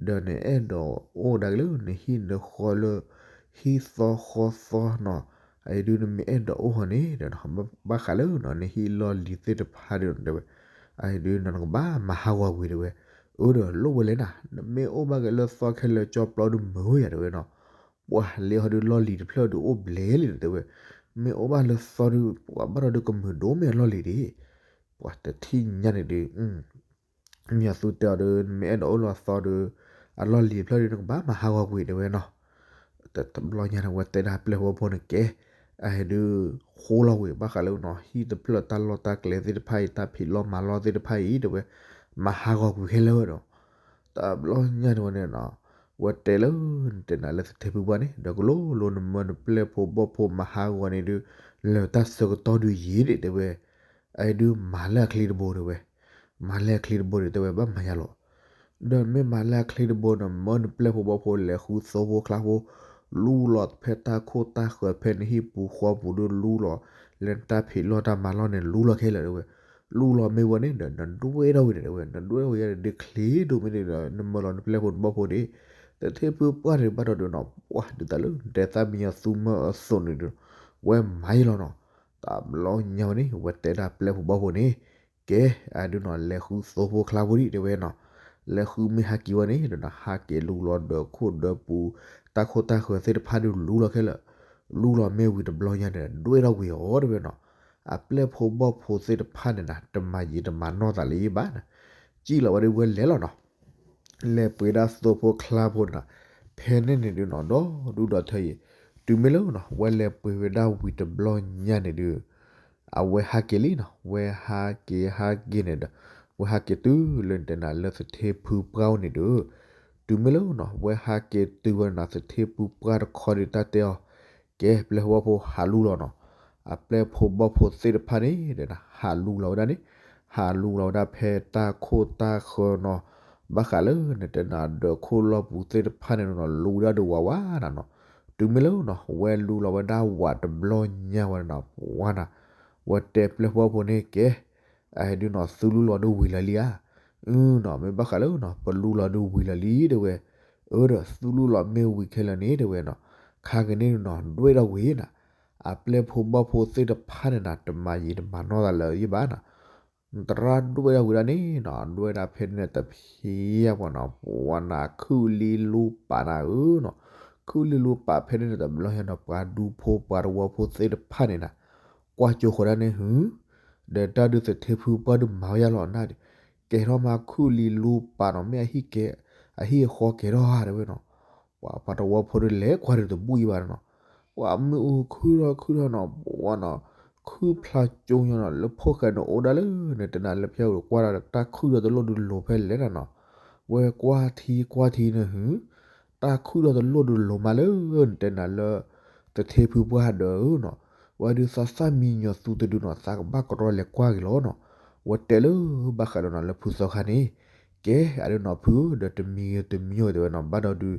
ဒီးနအဲၣ်ဒိးအိၣ်ဒၣ်က့ၤလၢနဟံၣ်နဃီလၢ ဟံၣ်သီဃီသီနီၤ, အအံၤဒုးနမ့ၢ်အဲၣ်ဒိးအိၣ်ဟီန့ၣ်ဒီး ဘၣ်ဃးလၢနီၤ နဟံၣ်လီၢ်လံၤသ့ၣ်တဖၣ်ဒုးတဲဝဲ, အအံၤဒုးနီၤ နကဘၣ်မၤဟးဂီၤကွံာ်တဲဝဲ, အၢဒီးလိၣ်ဝဲလဲၣ်နၤ နမ့ၢ်အိၣ်ဘၣ်က့ၤလၢသီခဲလၢာ်ကၠီပျီဒုးမုာ်ယၤတဲဝဲနီၤ, ပှၤလၢဟီဒုးလီၢ်လံၤတဖျၢၣ်ဒုးအိၣ်ဘျဲလံတဲဝဲ, မ့ၢ်အိၣ်ဘၣ်လၢသီဒုး ပှၤဘၣ်ဒီးဒုးကမုာ်ဒိၣ်မ့ၢ်အလီၢ်လံၤဒံး, ပှၤတထံၣ်ညါန့ၣ်ဒုး မံညီၤသူတဲအီၤဒီး နမ့ၢ်အဲၣ်ဒိးအိၣ်လၢအသီဒီး အလီၢ်လံၤတဖျၢၣ်ဒီး နကဘၣ်မၤဟးဂီၤကွံာ်တဲဝဲနီၤ, တဘျီညါန့ၣ် ဝဲတဲဒၣ်ပျဲၢ်ဖိဘီၣ်ဖိန့ၣ်ကဲ, အဟဲဒုး ဃိလီၤဝံၤဘၣ်ဃးလၢနီၤ ဟံၣ်တဖျၢၣ် တၢ်လီၢ်တၢ်ကျဲသ့ၣ်တဖၣ်အံၤ တၢ်ဖံးလီၢ်မၤလီၢ်သ့ၣ်တဖၣ်အံၤတဲဝဲ, မၤဟးဂီၤကွံာ်ခဲလၢာ်ဝဲဒီး တဘျီညါန့ၣ်ဝဲန့ၣ်နီၤ, ဝဲတဲလၢ နတဲနၤလၢသထ့ဖုပှၢ်န့ၣ် ဒီးကလိလိ နမၢနပျဲၢ်ဖိဘီၣ်ဖိမၤဟးဂီၤန့ၣ်ဒုး လၢာ်တၢ်ဆၢကတီၢ်ဒုးယံာ်ဒံးတဲဝဲ, အအံၤဒုးမၤလၢအချ့တဘိတဲဝဲ, မၤလၢအချ့တဘိဒီးတဲဝဲဘၣ်မၤယၤလီၤ, ဒီးမ့ၢ်မၤလၢအချ့တဘိဒီး မၢနပျဲၢ်ဖိဘီၣ်ဖိလဲၤဃုသိဖိကျါဖိ, လူလီၤဖဲတၢ်ခိၣ်တၢ်ဃၢၤဖဲနဟံၣ်ပူၤဃီပူၤဒုးလူလီၤ, လၢနတၢ်ဖံးလီၢ်တၢ်မၤလီၢ်န့ၣ် လူလီၤခဲလၢာ်တဲဝဲ, လူလီၤမ့ၢ်ဝဲန့ၣ်ဒီး နဒွဲၣ်ထီၣ်ဝံၤဒၣ်တဲဝဲ, နဒွဲၣ်ထီၣ်ဝံၤယါဒီး ချ့ဒိၣ်မ့ၢ်န့ၣ်ဒီး နမၢလီၤနပျဲၢ်ဖိနဘီၣ်ဖိန့ၣ်, သထ့ဖုပှၢ်န့ၣ်ဘၣ်ဒီးနီၤ ပှၤဒုးတၢ်လၢ နတဲသၣ်မံညီၤသူမၢအသိးန့ၣ်ဒီး ဝဲမၤယံာ်လီၤနီၤ, တဘျီညါဝဲန့ၣ် ဝဲတဲဒၣ်ပျဲၢ်ဖိဘီၣ်ဖိန့ၣ်, ကဲ, အဒုးနီၤ လဲၤဃုသိဖိကျါဖိဒံးတဲဝဲနီၤ, လဲၤဃုမ့ၢ်ဟးက့ၤဝဲန့ၣ်ဒီးနီၤ ဟးက့ၤလူလီၤဒီးခိၣ်ဒီးပူၤ, တၢ်ခိၣ်တၢ်ဃၢၤသ့ၣ်တဖၣ်ဒုးလူလီၤခဲလၢာ်, လူလီၤမ့ၢ်ဝံၤတဘျီညါန့ၣ် ဒွဲၣ်ထီၣ်ဝံၤအီၤတဲဝဲနီၤ, အပျဲၢ်ဖိဘီၣ်ဖိသ့ၣ်တဖၣ်န့ၣ်နၤ တမၤယံာ်တမၤနီၢ်သးလၢၤဘၣ်နၤ, ကံၣ်လီၤဝဲဒၣ်ဝဲလဲၤလီၤနီၤ လဲၤပှ့ၤဒၣ်သိဖိကျါဖိန့ၣ်နၤ, ဖဲန့ၣ်န့ၣ်ဒုးနီၤ ဒီဒူၣ်ဒီထၢအံၤ, တုၤမ့ၢ်လၢနီၤ ဝဲလဲၤပှ့ၤဝဲဒၣ်ဝံၤတဘျီညါန့ၣ်ဒုး, အဝဲဟးက့ၤလံနီၤ ဝဲဟးက့ၤဟးက့ၤန့ၣ်ဒီး, ဝဲဟးက့ၤတုၤလၢနတဲနၤလၢသထ့ဖုပှၢ်အိၣ်န့ၣ်ဒီး, တုၤမ့ၢ်လၢနီၤ ဝဲဟးက့ၤတုၤဝဲန့ၣ်နၤ သထ့ဖုပှၢ်တခီဒုးတၢ်တဲအီၤ, ကဲ ပျဲၢ်ဖိဘီၣ်ဖိဟးလူလီၤနီၤ, အပျဲၢ်ဖိဘီၣ်ဖိသ့ၣ်တဖၣ်န့ၣ်ဒီးနၤ ဟးလူလီၤဝဲဒၣ်န့ၣ်, ဟးလူလီၤဝဲဒၣ်ဖဲတၢ်ခိၣ်တၢ်ဃၢၤနီၤ, ဘၣ်ဃးလၢနတဲနၤဒၢးခိၣ်လီၢ်ပူၤသ့ၣ်တဖၣ်န့ၣ်နီၤ လူဝဲဒၣ်ဒုးဝးဝးနၤနီၤ, တုၤမ့ၢ်လၢနီၤ ဝဲလူလီၤဝဲဒၣ်ဝးတဘျီညါဝဲနီၤ ပှၤနၤ, ဝဲတဲပျဲၢ်ဖိဘီၣ်ဖိန့ၣ်ကဲ အဟဲဒုးနီၤ သုလူလီၤဒုးဝံၤလီၤလံဧါ, အနီၤ မ့ၢ်ဘၣ်ဃးလၢနီၤ ပလူလီၤဒုးဝံၤလီၤလံတဲဝဲ, အၢဒီးသုလူလီၤမ့ၢ်ဝံၤခဲလၢာ်န့ၣ်တဲဝဲနီၤ, ခါက့ၤန့ၣ်နီၤ ဒွဲၣ်ထီၣ်ဝံၤနၤ, အပျဲၢ်ဖိဘီၣ်ဖိသ့ၣ်တဖၣ်န့ၣ်နၤ တမၤယံာ်တမၤနီၢ်သးလၢၤယံာ်ဘၣ်နၤ, သရၣ်ဒွဲၣ်ထီၣ်ဝံၤဒၣ်န့ၣ်နီၤ ဒွဲၣ်ဒၣ်ဖဲန့ၣ်တဖံးပှၤနီၤ ပှၤနၤ ခုၣ်လံလူပာ်နၤဧၢနီၤ, ခုၣ်လံလူပာ်ဖဲန့ၣ်တဘျီညါနီၤ ပှၤဒူဖိပှၤတဝီဖိသ့ၣ်တဖၣ်န့ၣ်နၤ ကွၢ်ကၠိဃီၤဒၣ်န့ၣ် ဟု, ဒီးတၢ်ဒုးသထ့ဖုပှၢ်ဒုးမၤဝဲယါလီၤနၤဒီး, ကဲထီၣ်မးခုၣ်လံလူပာ်နီၤ မ့ၢ်အဟံၣ်ကဲ, အဟံၣ်အဃီကဲထီၣ်ဧါတဲဝဲနီၤ, ပှၤပှၤတဝီဖိဒုးလဲၤကွၢ်ဒုးတဘူၣ်ယံၤဘၣ်နီၤ, ပှၤမ့ၣ်အူခုၣ်ထီၣ်ခုၣ်ထီၣ်နီၤ ပှၤနီၤ, ခုၣ်ဖျါကၠိညါနီၤ လၢဖိၣ်ဃဲန့ၣ်အိၣ်ဒၣ်လၢ နတဲနၤလၢဖဲအံၤကွၢ်ဒီးတၢ်ခုၣ်ထီၣ်တလိၣ်ဒုးလိၤဖဲလဲၣ်နၤနီၤ, ဝဲကွၢ်ထံကွၢ်ထံန့ၣ် ဟု တၢ်ခုၣ်ထီၣ်တလိၣ်ဒုးလိၤမးလၢ နတဲနၤလၢ သထ့ဖုပှၢ်ဒၢးဧၢနီၤ, ဝဲဒုးသးသၣ်မံညီၤသူတဒုနီၤ သးကဘၣ်ကရီလဲၤကွၢ်က့ၤလီၤနီၤ, ဝဲတဲလၢဘၣ်ဃးဒီးနီၤလၢဖုသီခါန့ၣ်, ကဲအဒုးနီၤဖုဧၢ ဒီးတမံၤဂ့ၤတမံၤဂ့ၤတဲဝဲနီၤ ဘၣ်ဒီးဒုး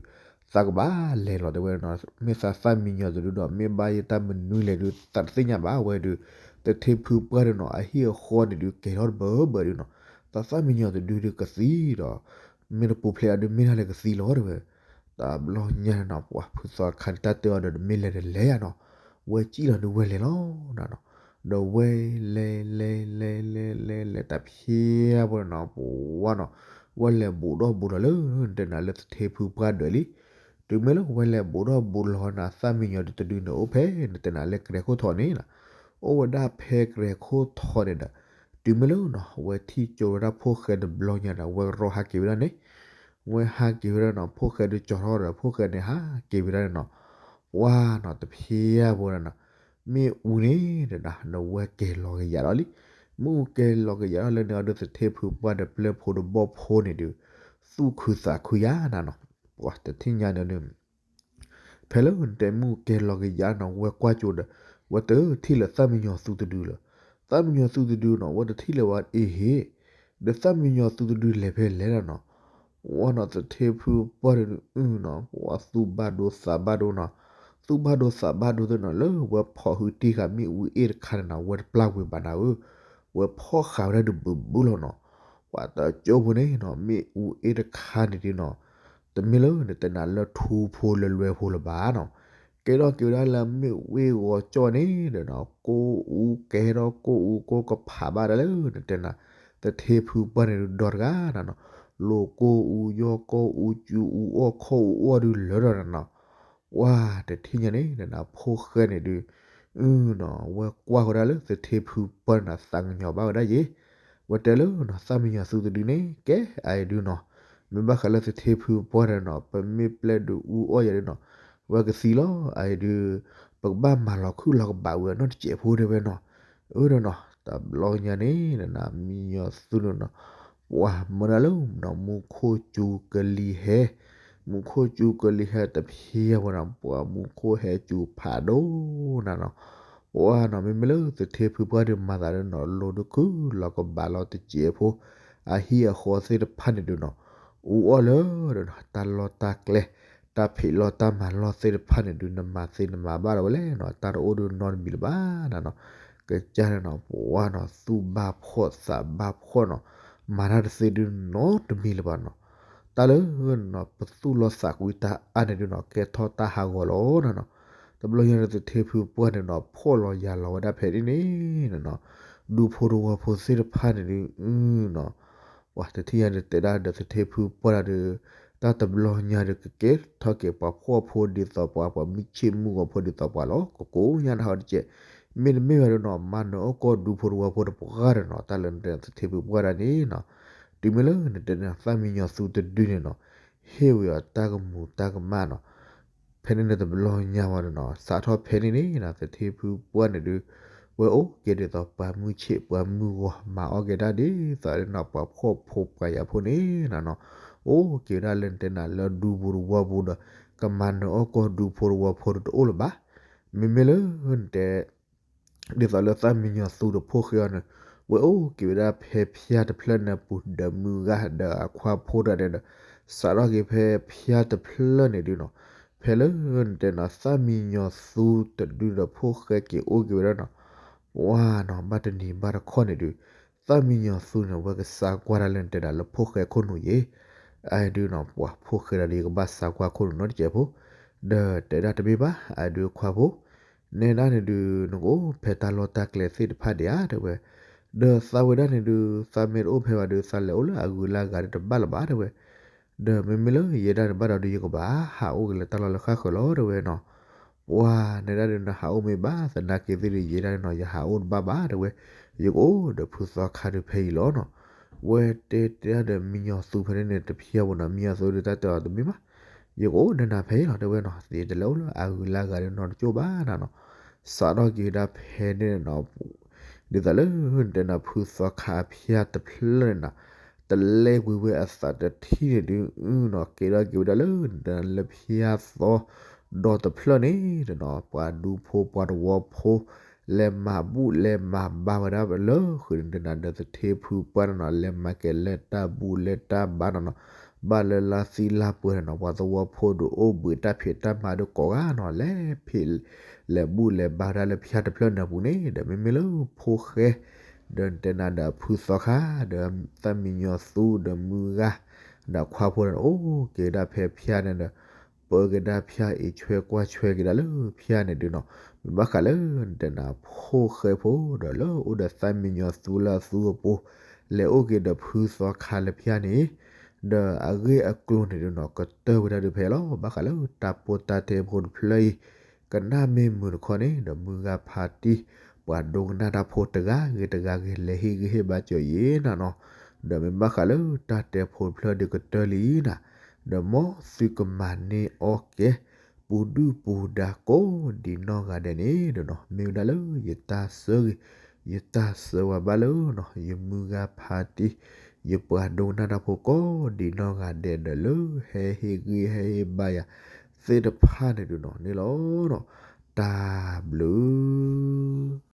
သးကဘၣ်လဲၤလီၤတဲဝဲနီၤ, မ့ၢ်သးသၣ်မံညီၤတဒုဒီး မ့ၢ်ဘၣ်ယတၢ်မနုၤလဲၣ်ဒုး သးတသ့ၣ်ညါဘၣ်ဝဲဒုး, သထ့ဖုပှၢ်ဒုးနီၤ အဟံၣ်အဃီန့ၣ်ဒုး ကဲထီၣ်တဘၢဘၢဒုးနီၤ, သးသၣ်မံညီၤတဒုဒုးကသံဒီး မ့ၢ်တပူၤဖျဲးအဒုးမ့ၢ်ဒၣ်လဲၤကသံလီၤတဲဝဲ, တဘျီညါန့ၣ်နီၤ ပှၤဖုသီခါန့ၣ် တၢ်တဲအီၤဒီးတမ့ၢ်လဲၤတလဲၤဧါနီၤ, ဝဲစံၣ်လီၤဒုးဝဲလဲၤလီၤနၤနီၤ, ဒီးဝဲလဲၤလဲၤလဲၤလဲၤလဲၤလဲၤတၢ်ဖျဲးဖိန့ၣ်နီၤ ပဝါနီၤ, ဝဲလဲၤဘူးဒီးဘူးလီၤလၢ နတဲနၤလၢသထ့ဖုပှၢ်ဒၢးလံ, တုၤမ့ၢ်လၢဝဲလဲၤဘူးဒီးဘူးလီၤနၤ သၣ်မံညီၤတဒုန့ၣ် အိၣ်ဖဲနတဲနၤလၢကရဲခိၣ်ထီန့ၣ်နီၤ, အိၣ်ဝဲဒၣ်ဖဲကရဲခိၣ်ထီန့ၣ်ဒီး တုၤမ့ၢ်လၢနီၤ ဝဲထံၣ်ကၠိဝဲဒၣ်ဖိၣ်ဃဲတဘျီညါဒီး ဝဲကရီဟးက့ၤဝဲဒၣ်န့ၣ်, ဝဲဟးက့ၤဝဲဒၣ်နီၤ ဖိၣ်ဃဲဒုးကၠီၤထီၣ်ဒီး ဖိၣ်ဃဲန့ၣ်ဟးက့ၤဝဲဒၣ်န့ၣ်နီၤ, ပှၤနီၤတဖျဲးဖိဒၣ်နီၤ, မ့ၣ်အူန့ၣ်ဒီး ဒီးဝဲကဲၤလီၤကယၤလီၤလံ, မ့ၣ်အူကဲၤလီၤကယၤလီၤလၢန့ၣ်အဒုးသထ့ဖုပှၢ်ဒီးပျဲၢ်ဖိတဘီၣ်ဖိန့ၣ်ဒုး သူၣ်ခုသးခုယၤနၤနီၤ, ပှၤတထံၣ်ညါန့ၣ်ဒုး ဖဲလၢနတဲမ့ၣ်အူကဲၤလီၤကယၤနီၤ ဝဲကွၢ်ကၠိဒီး ဝဲတထံၣ်လၢၤသၣ်မံညီၤသူတဒုလၢၤ, သၣ်မံညီၤသူတဒုနီၤ ဝဲတထံၣ်လၢၤဝဲအ့ဟ့ၣ်, ဒီးသၣ်မံညီၤသူတဒုလဲၤဖဲလဲၣ်လီၤနီၤ, ပှၤနီၤသထ့ဖုပှၢ်ဒုးနီၤ ပှၤသူၣ်ဘၣ်ဒိသးဘၣ်ဒိနီၤ, သူၣ်ဘၣ်ဒိသးဘၣ်ဒိသ့ၣ်နီၤ လၢဝဲဖီၣ်ဟုတံၢ်ဃာ်မ့ၣ်အူအ့ၣ်တခါန့ၣ်နီၤ ဝဲတပျၢ်ဝံၤဘၣ်နၤဧၢ, ဝဲဖီၣ်ဃာ်ဝဲဒၣ်ဒုးဘုးဘုလီၤနီၤ, ပှၤတကၠိဖိန့ၣ်နီၤ မ့ၣ်အူအ့ၣ်တခါန့ၣ်ဒုးနီၤ တမ့ၢ်လၢနတဲနၤလၢထူဖိလၢလွဲဖိလၢၤဘၣ်နီၤ, ကဲထီၣ်က့ၤဝဲဒၣ်လၢမ့ၣ်အူအ့ၣ်ဂီၤကၠီၣ်န့ၣ်ဒီးနီၤ ကိၢ်အူကဲထီၣ်ကိၢ်အူကိၢ်ကဖးဘၣ်ဒၣ်လၢ နတဲနၤ သထ့ဖုပှၢ်န့ၣ်ဒုးဒီတဂၤနၤနီၤ, လိာ်ကိၢ်အူယီၢ်ကိၢ်အူစူအူအီၣ်ခီၣ်အူအီၣ်ဒုးလၢာ်ဒီးနၤနီၤ, ပှၤတထံၣ်ညါန့ၣ် နဖိၣ်ဃဲန့ၣ်ဒုး အနီၤ ဝဲကွၢ်ဃီၤဒၣ်လၢသထ့ဖုပှၢ်န့ၣ်နီၤ သးကညီၤဘၣ်ဝဲဒၣ်ယဲ, ဝဲတဲလၢနီၤ သၣ်မံညီၤသူတဒုန့ၣ် ကဲအံၤဒုးနီၤ, မ့ၢ်ဘၣ်ဃးလၢသထ့ဖုပှၢ်န့ၣ်နီၤ ပမ့ၢ်ပျဲဒုးအူအီၣ်ယၤဒုးနီၤ ဝဲကသံလီၤ အံၤဒုး ပကဘၣ်မၤလီၤခုၣ်လီၤကဘးဝဲနီတစဲးဖိတဲဝဲနီၤ, အၢဒီးနီၤ တဘျီညါန့ၣ် နမံညီၤသူန့ၣ်နီၤ ပှၤမၢဒၣ်လၢနီၤ မူခိၣ်စူၤကလံၤဟဲ, မူခိၣ်စူၤကလံၤဟဲတဖျဲးဖိနီၤ ပှၤမူခိၣ်ဟဲစူၤဖးဒိၣ်နၤနီၤ, ပှၤနီၤ မ့မ့ၢ်လၢသထ့ဖုပှၢ်ဒုးမၤသးဒီးနီၤ လိၤဒုးခုၣ်လီၤကဘးလီၤတစဲးဖိ, အဟံၣ်အဃီသ့ၣ်တဖၣ်န့ၣ်ဒုးနီၤ အူအီၣ်လၢဒီးနီၤ တၢ်လီၢ်တၢ်ကျဲ တၢ်ဖံးလီၢ်တၢ်မၤလီၢ်သ့ၣ်တဖၣ်န့ၣ်ဒုး နမၤသ့နမၤဘၣ်လီၤဝဲလဲၣ်နီၤ တၢ်တအိၣ်ဒုးနီတမံၤလၢၤဘၣ်နၤနီၤ, ကစၢ်န့ၣ်နီၤ ပှၤနီၤ သူၣ်ဘၣ်ဖှီၣ်သးဘၣ်ဖှီၣ်နီၤ, မၤတၢ်တသ့ဒုးနီတမံၤလၢၤဘၣ်နီၤ, တၢ်လၢနီၤ ပသူၣ်လီၤသးကွံတၢ်အါန့ၣ်ဒုးနီၤ ကဲထီၣ်တၢ်ဟးဂီၤလီၤနၤနီၤ, တဘျီညါန့ၣ်သထ့ဖုပှၢ်န့ၣ်နီၤ ဖှီၣ်လီၤယာ်လီၤဝဲဒၣ်ဖဲန့ၣ်န့ၣ်နီၤ, ဒူဖိတဝီဖိသ့ၣ်တဖၣ်န့ၣ်ဒုး နီၤ ပှၤတထံၣ်ညါန့ၣ်တဲဒၣ်ဒီးသထ့ဖုပှၢ်ဒၣ်ဒီး တၢ်တဘျီညါဒီးကကဲထီၣ်က့ၤပှၤဖှီၣ်ဖိဒ်သိးပှၤ ပှၤမုၢ်ဆ့ၣ်မုၢ်ဂီၤဖိဒ်သိးပှၤလီၤ ကကိးညါတၢ်ဟီတကဲး, မ့တမ့ၢ်ဘၣ်ဒီးနီၤ မၤနၢၤအီၣ်ကီၢ်ဒူဖိတဝီဖိတပှၢ်ဒီးနီၤ တၢ်လၢနတဲသထ့ဖုပှၢ်ဒၣ်န့ၣ်နီၤ, တုၤမ့ၢ်လၢနတဲန့ၣ်သၣ်မံညီၤသူတဒုန့ၣ်နီၤ ဟ့ၣ်ဝဲအီၤတၢ်ကမူၤတၢ်ကမၣ်နီၤ ဖဲန့ၣ်န့ၣ်တဘျီညါဝဲဒီးနီၤ စးထီၣ်ဖဲန့ၣ်န့ၣ်နီၤ သထ့ဖုပှၢ်န့ၣ်ဒုး ဝဲအိၣ်က့ၤဒ်သိးပှၤမုၢ်ဆ့ၣ်ပှၤမုၢ်ဂီၤ မၤအီၣ်က့ၤဒၣ်ဒ်သိးလၢနီၤ ပှၤဖှီၣ်ဖိပှၤယာ်ဖိန့ၣ်နီၤနီၤ, အိၣ်က့ၤဝဲဒၣ်လၢနတဲနၤလၢဒူပူၤတဝီပူၤဒီး ကမၤနၢၤအီၣ်ကီၢ်ဒူဖိတဝီဖိဒီးတအိၣ်လၢၤဘၣ်, မ့မ့ၢ်လၢနတဲ ဒ်သိးလၢသၣ်မံညီၤသူဒီးဖိၣ်ဃဲအီၤန့ၣ် ပှဲၤအိၣ်က့ၤဝဲဒၣ်ဖဲဖၠါတဖျၢၣ်န့ၣ်အပူၤ ဒီးမုၢ်ဂၤဒီးအခွါဖိတဂၤန့ၣ်ဒီး စးထီၣ်က့ၤဖဲဖၠါတဖျၢၣ်န့ၣ်ဒုးနီၤ, ဖဲလၢနတဲနီၤ သၣ်မံညီၤသူတဒုဒီးဖိၣ်ဃဲက့ၤအိၣ်က့ၤဝဲဒၣ်နီၤ, ပှၤနီၤ ဘၣ်တနံၤဘၣ်တခီန့ၣ်ဒုး သၣ်မံညီၤသူန့ၣ် အဝဲကစးကွၢ်တၢ်လၢနတဲဒၣ်လၢဖိၣ်ဃဲခိၣ်နူာ်ယဲ အဒုးနီၤ ပှၤဖိၣ်ဃဲဒီး ယကဘၣ်စးကွၢ်ခိၣ်နူာ်နီတစဲးဖိ, ဒီးတဲဒၣ်တမ့ၢ်ဘၣ် အဒုးခွါဖိ နဲဒၣ်န့ၣ်ဒုး နကအိၣ်ဖဲတၢ်လီၢ်တၢ်ကျဲသ့ၣ်တဖၣ်ဒံးဧါ တဲဝဲ, ဒီးသးဝဲဒၣ်န့ၣ်ဒုး သးမ့ၢ်တအိၣ်ဖဲဘၣ်ဒုး သးလဲၤအိၣ်လၢအဂုၤလၢအဂၤဒုးတဘၣ်လၢၤဘၣ် တဲဝဲ, ဒီးမ့မ့ၢ်လၢယဲဒၣ်န့ၣ်ဘၣ်ဒီးဒုး ယကဘၣ်ဟးအိၣ်က့ၤလၢတၢ်လီၢ်လၢဃၣ်ဃၢၤလီၤ တဲဝဲနီၤ, ပှၤနဲဒၣ်ဒုး နဟးအိၣ်မ့ၢ်ဘၣ်သနာ်က့သ့ၣ်ဒုး ယဲဒၣ်န့ၣ်နီၤ ယဟးအိၣ်တဘၣ်ဘၣ် တဲဝဲ, ယကအိၣ်ဒီးဖုသီခါဒုးဖဲအံၤလီၤနီၤ, ဝဲတဲတဲဒၣ်ဒီးမံညီၤသူဖဲန့ၣ်န့ၣ် တဖျၢၣ်ပူၤနီၤ မံညီၤသူဒုး တၢ်တဲအီၤတမ့ၢ်ဘၣ်, ယကအိၣ်ဒီးနၤဖဲအံၤလီၤ တဲဝဲနီၤ, ယတလဲၤအိၣ်လၢအဂုၤလၢအဂၤဒုးနီတကၠိၢ်ဘၣ်နၤနီၤ, စးထီၣ်က့ၤဝဲဒၣ်ဖဲန့ၣ်နီၤ ဒ်သိးလၢနတဲနီၤ ဖုသီခါအဖၠါတဖျၢၣ်န့ၣ်နီၤ, တလဲၤဝံၤဝဲအသးတထံၣ်န့ၣ်ဒုးနီၤ ကဲထီၣ်က့ၤဝဲဒၣ်လၢနတဲနီၤ လၢဖၠါသီ ဒီတဖျၢၣ်န့ၣ်နီၤ ပှၤဒူဖိပှၤသဝီဖိ လဲၤမၤဘူၣ်လဲၤမၤဘါဝဲဒၣ်လၢဃုာ်န့ၣ်ဒုးနီၤ ဒီးသထ့ဖုပှၢ်န့ၣ်နီၤ လဲၤမၤကဲၤလၢတၢ်ဘူၣ်လၢတၢ်ဘါနီၤနီၤ, ဘၣ်လၢလါသံလါပှဲၤန့ၣ်နီၤ ပှၤသဝီဖိဒုးအိၣ်ဘှံးတၢ်ဖံးတၢ်မၤဒုးကိးဂၤနီၤ လဲၤဖံး လဲၤဘူၣ်လဲၤဘါဝဲဒၣ်လၢဖၠါတဖျၢၣ်န့ၣ်အပူၤန့ၣ် ဒီးမ့မ့ၢ်လၢဖိၣ်ဃဲ ဒီးနတဲနၤဒီးဖုသီခါ ဒီးသၣ်မံညီၤသူ ဒီးမုၢ်ဂၤ ဒီးခွါဖိန့ၣ် အိၣ်က့ၤဒၣ်ဖဲဖၠါန့ၣ်ဒီး ပၢက့ၤဒၣ်ဖၠါ အံးဆွဲကွၢ်ဆွဲက့ၤဒၣ်လၢဖၠါန့ၣ်ဒုးနီၤ, မ့ၢ်ဘၣ်ဃးလၢနတဲနၤဖိၣ်ဃဲဖိ ဒီးလၢအိၣ်ဒီးသၣ်မံညီၤသူလၢအသူအပူၤ လဲၤအိၣ်က့ၤဒီးဖုသီခါလၢဖၠါန့ၣ် ဒီးအဂ့ၢ်အကျိၤန့ၣ်ဒုးနီၤ ကတၢၢ်ဝဲဒၣ်ဒုးဖဲလီၤ. ဘၣ်ဃးလၢတၢ်ပိၢ်တၢ်တဲဖိတဖျၢၣ်အံၤ ကနၣ်မ့ၢ်မုာ်တခီန့ၣ် ဒီးမုၢ်ဂၤဖါတံၢ် ပှၤဒိကနၣ်တၢ်ဖိတဂၤဂ့ၤတဂၤဂ့ၤ လဲၤဟ့ၣ်ဂံၢ်ဟ့ၣ်ဘါစၢၤယဲနၤနီၤ, ဒီးမ့ၢ်ဘၣ်ဃးလၢတၢ်တဲဖိတဖျၢၣ်ဒုးကတၢၢ်လံနၤ, ဒီးမ်သုကမၤန့ၢ်အီၣ်ကဲ ပူၤဒုၣ်ပူၤဒါကိးဒံးနီၢ်ဂၤဒဲးန့ၣ်ဒီးနီၤ မ့ၢ်ဝဲဒၣ်လၢယတၢ်ဆၢဂ့ၤ ယတၢ်ဆၢဝါဘၣ်လၢနီၤ ယမုၢ်ဂၤဖါတံၢ် ယပှၤဒိကနၣ်တၢ်ဖိကိးဒံးနီၢ်ဂၤဒဲးဒီးလၢဟဲဟ့ၣ်ဂံၢ်ဟဲဟ့ၣ်ဘါယၤသ့ၣ်တဖၣ်န့ၣ်ဒုးနီၤန့ၣ်လီၤ. တၢ်ဘျုး